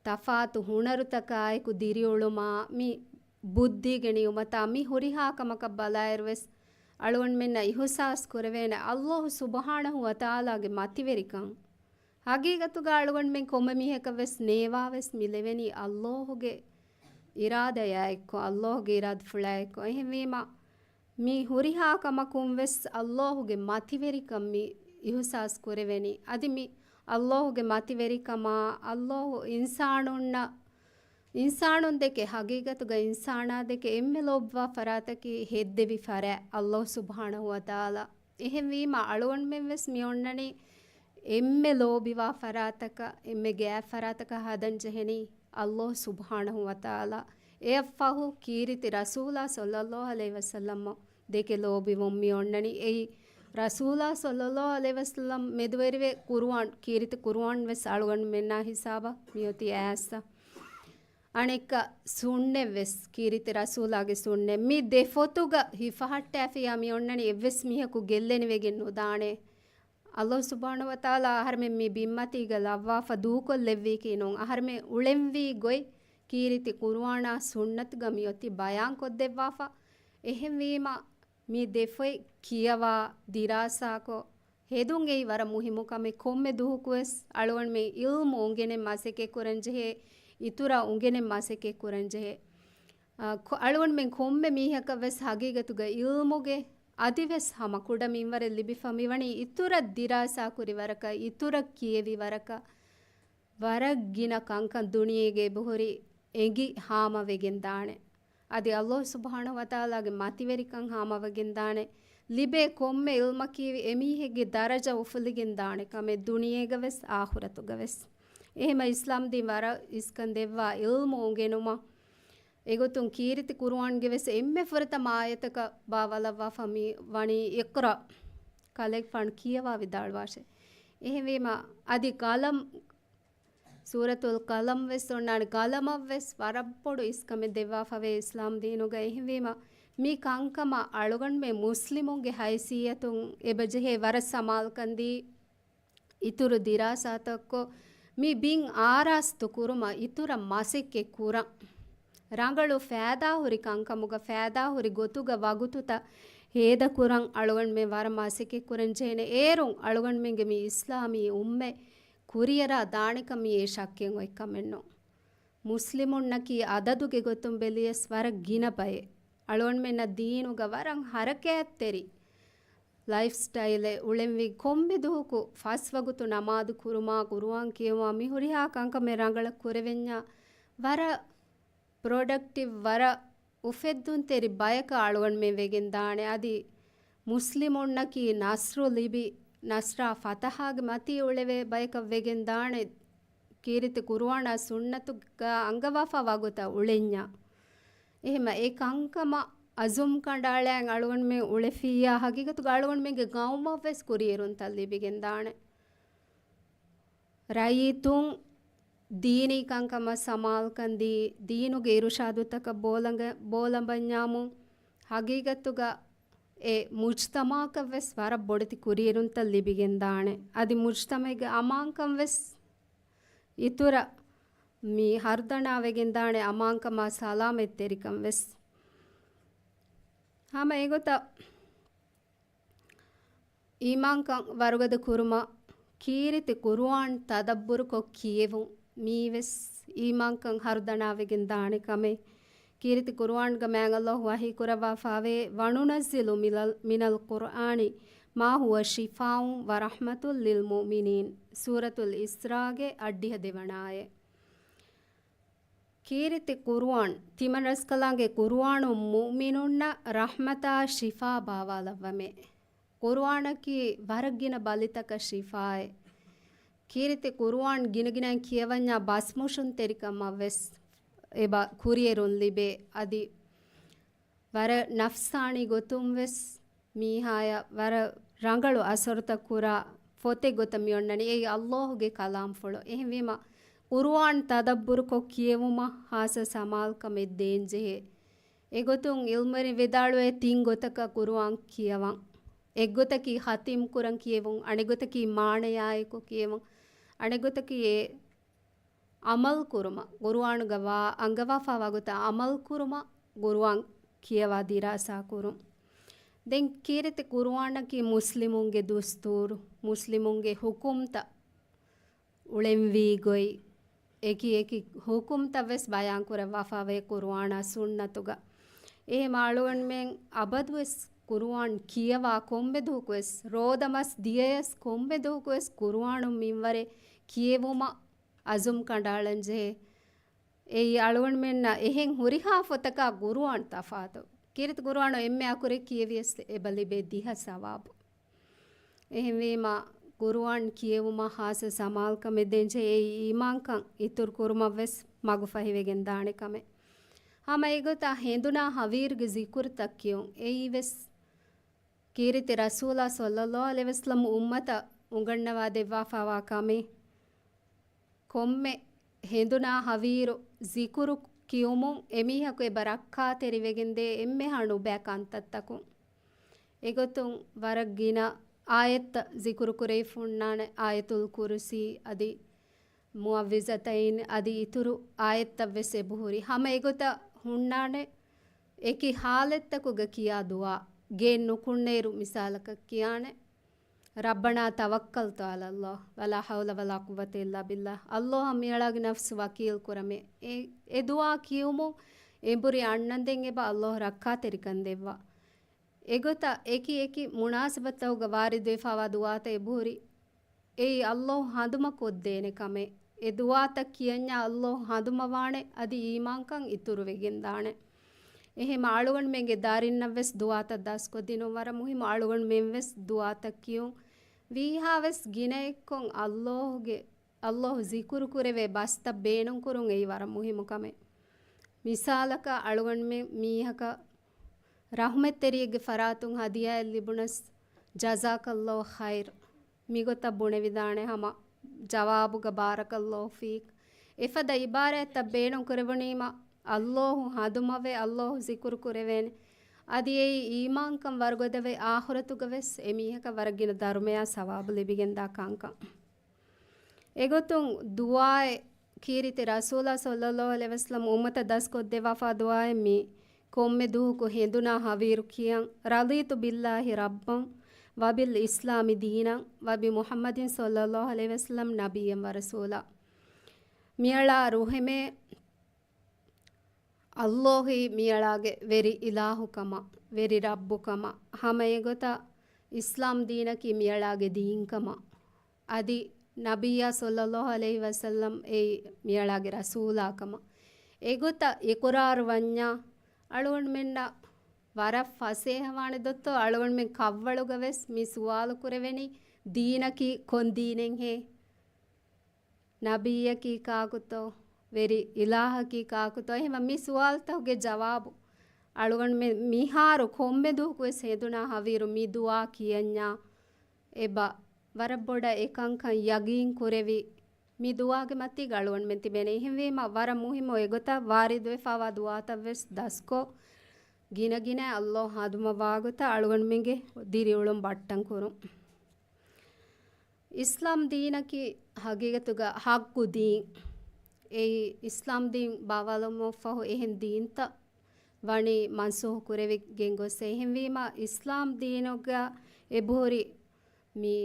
ތަފާތު ހުނަރުތަކާއެކު ދިރިއުޅުމާ، މި ބުއްދީގެ ނިޢުމަތާ، މި ހުރިހާ ކަމަކަށް ބަލާއިރުވެސް އަޅުގަނޑުމެންނަށް އިހުސާސް ކުރެވޭނެ ﷲ ސުބްޙާނަހޫ ވަތަޢާލާގެ މަތިވެރިކަން. ހަގީގަތުގަ އަޅުގަނޑުމެން ކޮންމެ މީހަކަށް ވެސް ނޭވާވެސް މި ލެވެނީ ﷲ ގެ އިރާދަޔާ އެއްކޮށް، ﷲ ގެ އިރާދަފުޅާ އެއްކޮށް. އެހެންވީމަ، މި ހުރިހާ ކަމަކުން ވެސް ﷲ ގެ މަތިވެރިކަން މި އިހުސާސް ކުރެވެނީ. އަދި މި ﷲ ގެ މަތިވެރިކަމާ، ﷲ އިންސާނުންނަށް، އިންސާނުން ދެކެ، ހަގީގަތުގަ އިންސާނާ ދެކެ އެންމެ ލޯބިވާ ފަރާތަކީ ހެއްދެވި ފަރާތް ﷲ ސުބްޙާނަހޫ ވަތަޢާލާ. އެހެންވީމަ، އަޅުގަނޑުމެން ވެސް މި އޮންނަނީ އެންމެ ލޯބިވާ ފަރާތަކަށް، އެންމެ ގާތް ފަރާތަކަށް ހަދަން ޖެހެނީ ﷲ ސުބްޙާނަހޫ ވަތަޢާލާ. އެއަށްފަހު ކީރިތި ރަސޫލާ ޞައްލައްލާހު ޢަލައިހި ވަސައްލަމް ދެކެ ލޯބިވުން މި އޮންނަނީ. އެއީ، ރަސޫލާ ޞައްލައްލާހު ޢަލައިހި ވަސައްލަމް މެދުވެރިވެ ޤުރުއާން، ކީރިތި ޤުރުއާން ވެސް އަޅުގަނޑުމެންނާ ހިސާބަށް މިއޮތީ އައިސް. އަނެއްކާ ސުންނަތް ވެސް، ކީރިތި ރަސޫލާގެ ސުންނަތް. މި ދެ ފޮތުގަ ހިފަހައްޓާފިއްޔާ މި އޮންނަނީ އެއްވެސް މީހަކު ގެއްލެނިވެގެން ނުދާނެ. ﷲ ސުބްޙާނަހޫ ވަތަޢާލާ އަހަރެމެން މި ބިންމަތީގަ ލައްވާފަ ދޫކޮށްލެއްވީކީ ނޫން. އަހަރެމެން އުޅެންވީ ގޮތް ކީރިތި ޤުރުއާނާ ސުންނަތުގަ މިއޮތީ ބަޔާންކޮށްދެއްވާފަ. އެހެންވީމަ، މި ދެ ފޮތް ކިޔަވާ، ދިރާސާކޮށް، ހެދުން އެއީ ވަރަށް މުހިއްމު ކަމެއް. ކޮންމެ ދުވަހަކުވެސް އަޅުގަނޑުމެން ޢިލްމު އުނގެނެން މަސައްކަތް ކުރަންޖެހޭ، އިތުރަށް އުނގެނެން މަސައްކަތް ކުރަންޖެހޭ. އާ، ކޮ-، އަޅުގަނޑުމެން ކޮންމެ މީހަކަށް ވެސް ހަގީގަތުގަ ޢިލްމުގެ އަދިވެސް ހަމަ ކުޑަ މިންވަރެއް ލިބިފަ މިވަނީ އިތުރަށް ދިރާސާ ކުރި ވަރަކަށް، އިތުރަށް ކިޔެވި ވަރަކަށް. ވަރަށް ގިނަ ކަންކަން ދުނިޔޭގެ އެބަހުރި އެނގި ހާމަވެގެން ދާނެ. އަދި ﷲ ސުބްޙާނަހޫ ވަތަޢާލާގެ މަތިވެރިކަން ހާމަވެގެން ދާނެ. ލިބޭ ކޮންމެ ޢިލްމަކީ އެމީހެއްގެ ދަރަޖަ އުފުލިގެން ދާނެ ކަމެއް ދުނިޔޭގަ ވެސް އާޚިރަތުގަ ވެސް. އެހެމަ އިސްލާމް ދީން ވަރަށް އިސްކަން ދެއްވާ ޢިލްމު އުނގެނުމަށް. އެގޮތުން ކީރިތި ޤުރުއާންގެ ވެސް އެންމެ ފުރަތަމަ އާޔަތަކަށް ބާވަލައްވާފަ މި ވަނީ އިޤްރަ، ކަލޭގެފާނު ކިޔަވާ ވިދާޅުވާށޭ. އެހެންވީމަ އަދި ޤަލަމް، ސޫރަތުލް ޤަލަމް ވެސް އޮންނާނެ. ޤަލަމަށް ވެސް ވަރަށް ބޮޑު އިސްކަމެއް ދެއްވާފަވޭ އިސްލާމް ދީނުގަ. އެހެންވީމަ، މި ކަންކަމަށް އަޅުގަނޑުމެން މުސްލިމުންގެ ހައިސިއްޔަތުން އެބަޖެހޭ ވަރަށް ސަމާލުކަންދީ، އިތުރު ދިރާސާތައްކޮށް، މި ބިން އާރާސްތު ކުރުމަށް އިތުރަށް މަސައްކަތް ކުރަން. ރަނގަޅު ފައިދާހުރި ކަންކަމުގަ، ފައިދާހުރި ގޮތުގަ ވަގުތުތައް ހޭދަކުރަން އަޅުގަނޑުމެން ވަރަށް މަސައްކަތް ކުރަން ޖެހޭނެ. އޭރުން އަޅުގަނޑުމެންގެ މި އިސްލާމީ އުއްމަތް ކުރިއަރާ ދާނެކަން މިއީ ޝައްކެއް އޮތް ކަމެއް ނޫން. މުސްލިމުންނަކީ އަދަދުގެ ގޮތުން ބެލިޔަސް ވަރަށް ގިނަ ބައެއް. އަޅުގަނޑުމެންނަށް ދީނުގަ ވަރަށް ހަރަކާތްތެރި ލައިފް ސްޓައިލެއް އުޅެންވީ، ކޮންމެ ދުވަހަކު ފަސް ވަގުތު ނަމާދު ކުރުމާ، ޤުރުއާން ކިޔުމާ، މި ހުރިހާ ކަންކަމެއް ރަނގަޅަށް ކުރެވެންޏާ، ވަރަށް ޕްރޮޑަކްޓިވް، ވަރަށް އުފެއްދުންތެރި ބަޔަކަށް އަޅުގަނޑުމެން ވެގެން ދާނެ. އަދި މުސްލިމުންނަކީ ނަޞްރު ލިބި، ނަޞްރާ ފަތަޙާގެ މަތީ އުޅެވޭ ބަޔަކަށް ވެގެން ދާނެ، ކީރިތި ޤުރުއާނާ ސުންނަތުގަ އަންގަވާފަ ވަގުތަށް އުޅެންޏާ. އެހެމަ އެ ކަންކަމަށް އަޒުމް ކަނޑައަޅާން އަޅުގަނޑުމެން އުޅެފިއްޔާ، ހަގީގަތުގަ އަޅުގަނޑުމެންގެ ގައުމަށްވެސް ކުރިއެރުންތައް ލިބިގެން ދާނެ. ރައްޔިތުން ދީނީ ކަންކަމަށް ސަމާލުކަންދީ، ދީނުގެ އިރުޝާދުތަކަށް ބޯލަނގ-، ބޯލަނބަންޏާމުން، ހަގީގަތުގަ އެ މުޖްތަމަޢަކަށްވެސް ވަރަށް ބޮޑެތި ކުރިއެރުންތައް ލިބިގެން ދާނެ. އަދި މުޖްތަމަޢުގެ އަމާންކަން ވެސް އިތުރަށް މި ހަރުދަނާވެގެން ދާނެ، އަމާންކަމާ ސަލާމަތްތެރިކަން ވެސް. ހަމަ އެގޮތަށް އީމާންކަން ވަރުގަދަ ކުރުމަށް ކީރިތި ޤުރުއާން ތަދައްބުރުކޮށް ކިޔެވުން، މީވެސް އީމާންކަން ހަރުދަނާވެގެން ދާނެ ކަމެއް. ކީރިތި ޤުރުއާންގަ މާތް ﷲ ވަޙީ ކުރައްވާފާވޭ، "وننزل من ال-، من القرآن ما هو شفاء ورحمة للمؤمنين." ސޫރަތުލް އިސްރާގެ އަށްޑިހަ ދެވަނަ އާޔަތް. ކީރިތި ޤުރުއާން، ތިމަންރަސްކަލާނގެ ޤުރުއާނު މުއުމިނުންނަށް ރަޙްމަތާ ޝިފާ ބާވާލައްވަމޭ. ޤުރުއާނަކީ ވަރަށް ގިނަ ބަލިތަކަށް ޝިފާއެއް. ކީރިތި ޤުރުއާން ގިނަގިނައިން ކިޔަވަންޏާ ބަސްމޮށުންތެރިކަމަށްވެސް އެބަ ކުރިއެރުން ލިބޭ. އަދި ވަރަށް ނަފްސާނީ ގޮތުން ވެސް މީހާޔަށް ވަރަށް ރަނގަޅު އަސަރުތައް ކުރާ ފޮތެއް ގޮތަށް މި އޮންނަނީ. އެއީ އައްލާހުގެ ކަލާމްފުޅު. އެހެންވީމަ، ޤުރުއާން ތަދައްބުރުކޮށް ކިޔެވުމަށް ހާއްސަ ސަމާލުކަމެއް ދޭންޖެހޭ. އެގޮތުން ޢިލްމުވެރިން ވިދާޅުވޭ، ތިން ގޮތަކަށް ޤުރުއާން ކިޔަވަން. އެއްގޮތަކީ ޚަތިމް ކުރަން ކިޔެވުން، އަނެއްގޮތަކީ މާނަޔާއެކު ކިޔެވުން، އަނެއްގޮތަކީ އެ ޢަމަލު ކުރުމަށް، ޤުރުއާނުގަ ވާ އަންގަވާފާވާ ގޮތަށް ޢަމަލު ކުރުމަށް، ޤުރުއާން ކިޔަވާ ދިރާސާ ކުރުން. ދެން ކީރިތި ޤުރުއާނަކީ މުސްލިމުންގެ ދުސްތޫރު، މުސްލިމުންގެ ޙުކުމްތައް އުޅެންވީ ގޮތް، އެކި އެކި ޙުކުމްތައް ވެސް ބަޔާން ކުރައްވާފާވޭ ޤުރުއާނާ ސުންނަތުގަ. އެހެން އަޅުގަނޑުމެން އަބަދުވެސް ޤުރުއާން ކިޔަވާ، ކޮންމެ ދުވަހަކުވެސް، ރޯދަމަސް ދިޔަޔަސް ކޮންމެ ދުވަހަކުވެސް ޤުރުއާނު މިންވަރެއް ކިޔެވުމަށް އަޒުމް ކަނޑައަޅަންޖެހޭ. އެއީ އަޅުގަނޑުމެންނަށް އެހެން ހުރިހާ ފޮތަކާ ޤުރުއާން ތަފާތު. ކީރިތި ޤުރުއާނު އެންމެ އަކުރެއް ކިޔެވިޔަސް އެބަ ލިބޭ ދިހަ ސަވާބު. އެހެންވީމަ، ޤުރުއާން ކިޔެވުމަށް ހާއްސަ ސަމާލުކަމެއް ދޭންޖެހޭ. އެއީ އީމާންކަން އިތުރު ކުރުމަށް ވެސް މަގުފަހިވެގެން ދާނެ ކަމެއް. ހަމަ އެގޮތަށް ހެނދުނާ ހަވީރުގެ ޒިކުރުތައް ކިޔުން. އެއީ ވެސް ކީރިތި ރަސޫލާ ޞައްލައްލާހު ޢަލައިހި ވަސައްލަމް އުއްމަތަށް އުނގަންނަވާ ދެއްވާފާވާ ކަމެއް. ކޮންމެ ހެނދުނާ ހަވީރު ޒިކުރު ކިޔުމުން އެމީހަކު އެބަ ރައްކާތެރިވެގެންދޭ އެންމެހާ ނުބައި ކަންތައްތަކުން. އެގޮތުން ވަރަށް ގިނަ އާޔަތްތައް ޒިކުރު ކުރެވިފަ ހުންނާނެ، އާޔަތުލް ކުރުސީ އަދި މުޢައްވިޒަތައިން އަދި އިތުރު އާޔަތްތައް ވެސް އެބަހުރި. ހަމަ އެގޮތަށް ހުންނާނެ، އެކި ޙާލަތްތަކުގަ ކިޔާ ދުޢާ، ގެއިން ނުކުންނައިރު މިސާލަކަށް ކިޔާނެ، ربنا توكلت على الله ولا حول ولا قوة إلا بالله. ﷲ އަށް މިއަޅާގެ ނަފްސު ވަކީލް ކުރަމޭ. އެ، އެ ދުޢާ ކިޔުމުން އެނބުރި އަންނަންދެން އެބަ ﷲ ރައްކާތެރިކަން ދެއްވާ. އެގޮތަށް އެކި އެކި މުނާސަބަތްތަކުގަ ވާރިދުވެފާވާ ދުޢާތައް އެބަހުރި. އެއީ ﷲ ހަނދުމަ ކޮށްދޭނެ ކަމެއް. އެ ދުޢާތައް ކިޔަންޏާ ﷲ ހަނދުމަވާނެ، އަދި އީމާންކަން އިތުރުވެގެންދާނެ. އެހެން އަޅުގަނޑުމެންގެ ދަރިންނަށް ވެސް ދުޢާތައް ދަސްކޮށްދިނުން ވަރަށް މުހިއްމު. އަޅުގަނޑުމެން ވެސް ދުޢާތައް ކިޔުން. ވީހާވެސް ގިނައެއްކޮށް ﷲ ގެ، ﷲ ޒިކުރު ކުރެވޭ ބަސްތައް ބޭނުންކުރުން އެއީ ވަރަށް މުހިއްމު ކަމެއް. މިސާލަކަށް އަޅުގަނޑުމެން މީހަކަށް ރަޙުމަތްތެރިއެއްގެ ފަރާތުން ހަދިޔާއެއް ލިބުނަސް، جزاك الله خير، މިގޮތަށް ބުނެވިދާނެ ހަމަ ޖަވާބުގަ بارك الله فيك. އެފަދަ އިބާރާތްތައް ބޭނުން ކުރެވުނީމަ، ﷲ ހަނދުމަވެ، ﷲ ޒިކުރު ކުރެވޭނެ. އަދި އެއީ އީމާންކަން ވަރުގަދަވެ، އާޚިރަތުގަ ވެސް އެމީހަކަށް ވަރަށް ގިނަ ދަރުމަޔާ ސަވާބު ލިބިގެންދާ ކަންކަން. އެގޮތުން ދުޢާއެއް ކީރިތި ރަސޫލާ ޞައްލައްލާހު ޢަލައިހި ވަސައްލަމް އުއްމަތަށް ދަސްކޮށްދެއްވާފާ ދުޢާއެއް މީ. ކޮންމެ ދުވަހަކު ހެނދުނާ ހަވީރު ކިޔަން، رضيت بالله ربا وبالإسلام دينا وبمحمد صلى الله عليه وسلم نبيا ورسولا. މިއަޅާ ރުހެމޭ، ﷲ އީ މިއަޅާގެ ވެރި އިލާހުކަމަށް، ވެރި ރައްބުކަމަށް، ހަމަ އެގޮތަށް އިސްލާމް ދީނަކީ މިއަޅާގެ ދީންކަމަށް، އަދި ނަބިއްޔާ ޞައްލައްލާހު ޢަލައިހި ވަސައްލަމް އެއީ މިއަޅާގެ ރަސޫލާކަމަށް. އެގޮތަށް އިޤުރާރު ވަންޏާ، އަޅުގަނޑުމެންނަށް ވަރަށް ފަސޭހަވާނެ ދޮއްތޯ؟ އަޅުގަނޑުމެން ކަށްވަޅުގަ ވެސް މި ސުވާލު ކުރެވެނީ، ދީނަކީ ކޮން ދީނެއްހޭ؟ ނަބިއްޔަކީ ކާކުތޯ؟ ވެރި އިލާހަކީ ކާކުތޯ؟ އެހެންވީމަ މި ސުވާލުތަކުގެ ޖަވާބު އަޅުގަނޑުމެން މިހާރު ކޮންމެ ދުވަހަކުވެސް ހެނދުނާ ހަވީރު މި ދުޢާ ކިޔަންޏާ އެބަ ވަރަށް ބޮޑަށް އެކަންކަން ޔަގީން ކުރެވި މި ދުޢާގެ މަތީގަ އަޅުގަނޑުމެން ތިބޭނެ. އެހެންވީމަ ވަރަށް މުހިއްމު އެގޮތަށް ވާރިދުވެފާވާ ދުޢާތައް ވެސް ދަސްކޮށް، ގިނަ ގިނަ ﷲ ހަނދުމަވާ ގޮތަށް އަޅުގަނޑުމެންގެ ދިރިއުޅުން ބައްޓަން ކުރުން. އިސްލާމް ދީނަކީ ހަގީގަތުގަ ޙައްޤު ދީން. އެއީ އިސްލާމް ދީން ބާވާލުމަށްފަހު އެހެން ދީންތައް ވަނީ މަންސޫޚު ކުރެވިގެން ގޮސް. އެހެންވީމަ، އިސްލާމް ދީނުގަ އެބަހުރި މި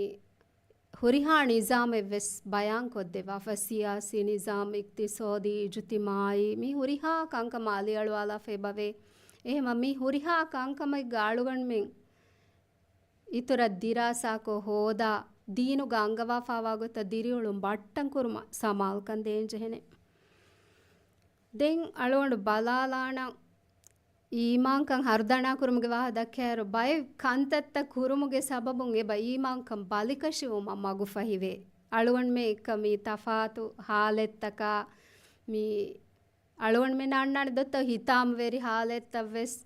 ހުރިހާ ނިޒާމެއް ވެސް ބަޔާން ކޮށްދެއްވާފަ، ސިޔާސީ ނިޒާމް، އިޤްތިޞާދީ، އިޖުތިމާޢީ، މި ހުރިހާ ކަންކަމަށް އަލިއަޅުވާލާފަ އެބަވޭ. އެހެންވީމަ، މި ހުރިހާ ކަންކަމެއްގަ އަޅުގަނޑުމެން އިތުރަށް ދިރާސާކޮށް ހޯދާ، ދީނުގަ އަންގަވާފާވާ ގޮތަށް ދިރިއުޅުން ބައްޓަން ކުރުމަށް ސަމާލުކަން ދޭންޖެހޭނެ. ދެން އަޅުގަނޑު ބަލާލާނަން، އީމާންކަން ހަރުދަނާ ކުރުމުގެ ވާހަކަ ދައްކާއިރު، ބައެއް ކަންތައްތައް ކުރުމުގެ ސަބަބުން އެބަ އީމާންކަން ބަލިކަށިވުމަށް މަގުފަހިވޭ. އަޅުގަނޑުމެން އެކަމީ ތަފާތު ޙާލަތްތަކާ މި އަޅުގަނޑުމެން އަންނާނެ ދޮތަ ހިތާމަވެރި ހާލަތްތައް ވެސް،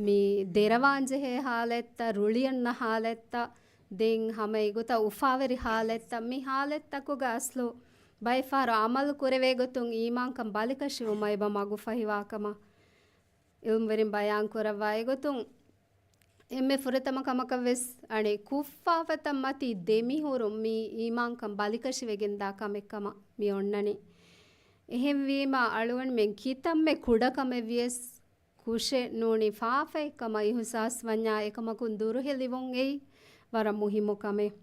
މި ދެރަވާން ޖެހޭ ހާލަތްތައް، ރުޅިއަންނަ ހާލަތްތައް، ދެން ހަމަ އެގޮތަށް އުފާވެރި ހާލަތްތައް، މި ހާލަތްތަކުގަ އަސްލު ބައެއް ފަހަރު އަމަލު ކުރެވޭ ގޮތުން އީމާންކަން ބަލިކަށިވުމަށް އެބަ މަގުފަހިވާ ކަމަށް އިލްމުވެރިން ބަޔާން ކުރައްވާ. އެގޮތުން އެންމެ ފުރަތަމަ ކަމަކަށް ވެސް އަނެއް ކުށްފާފަތައް މަތީ ދެމިހުރުން މީ އީމާންކަން ބަލިކަށިވެގެންދާ ކަމެއް ކަމަށް މި އޮންނަނީ. އެހެންވީމަ އަޅުގަނޑުމެން ކިތަންމެ ކުޑަކަމެއް ވިޔަސް ކުށެއް ނޫނީ ފާފައެއް ކަމަށް އިހުސާސް ވަންޏާ އެކަމަކުން ދުރުހެލިވުން އެއީ ވަރަށް މުހިއްމު ކަމެއް.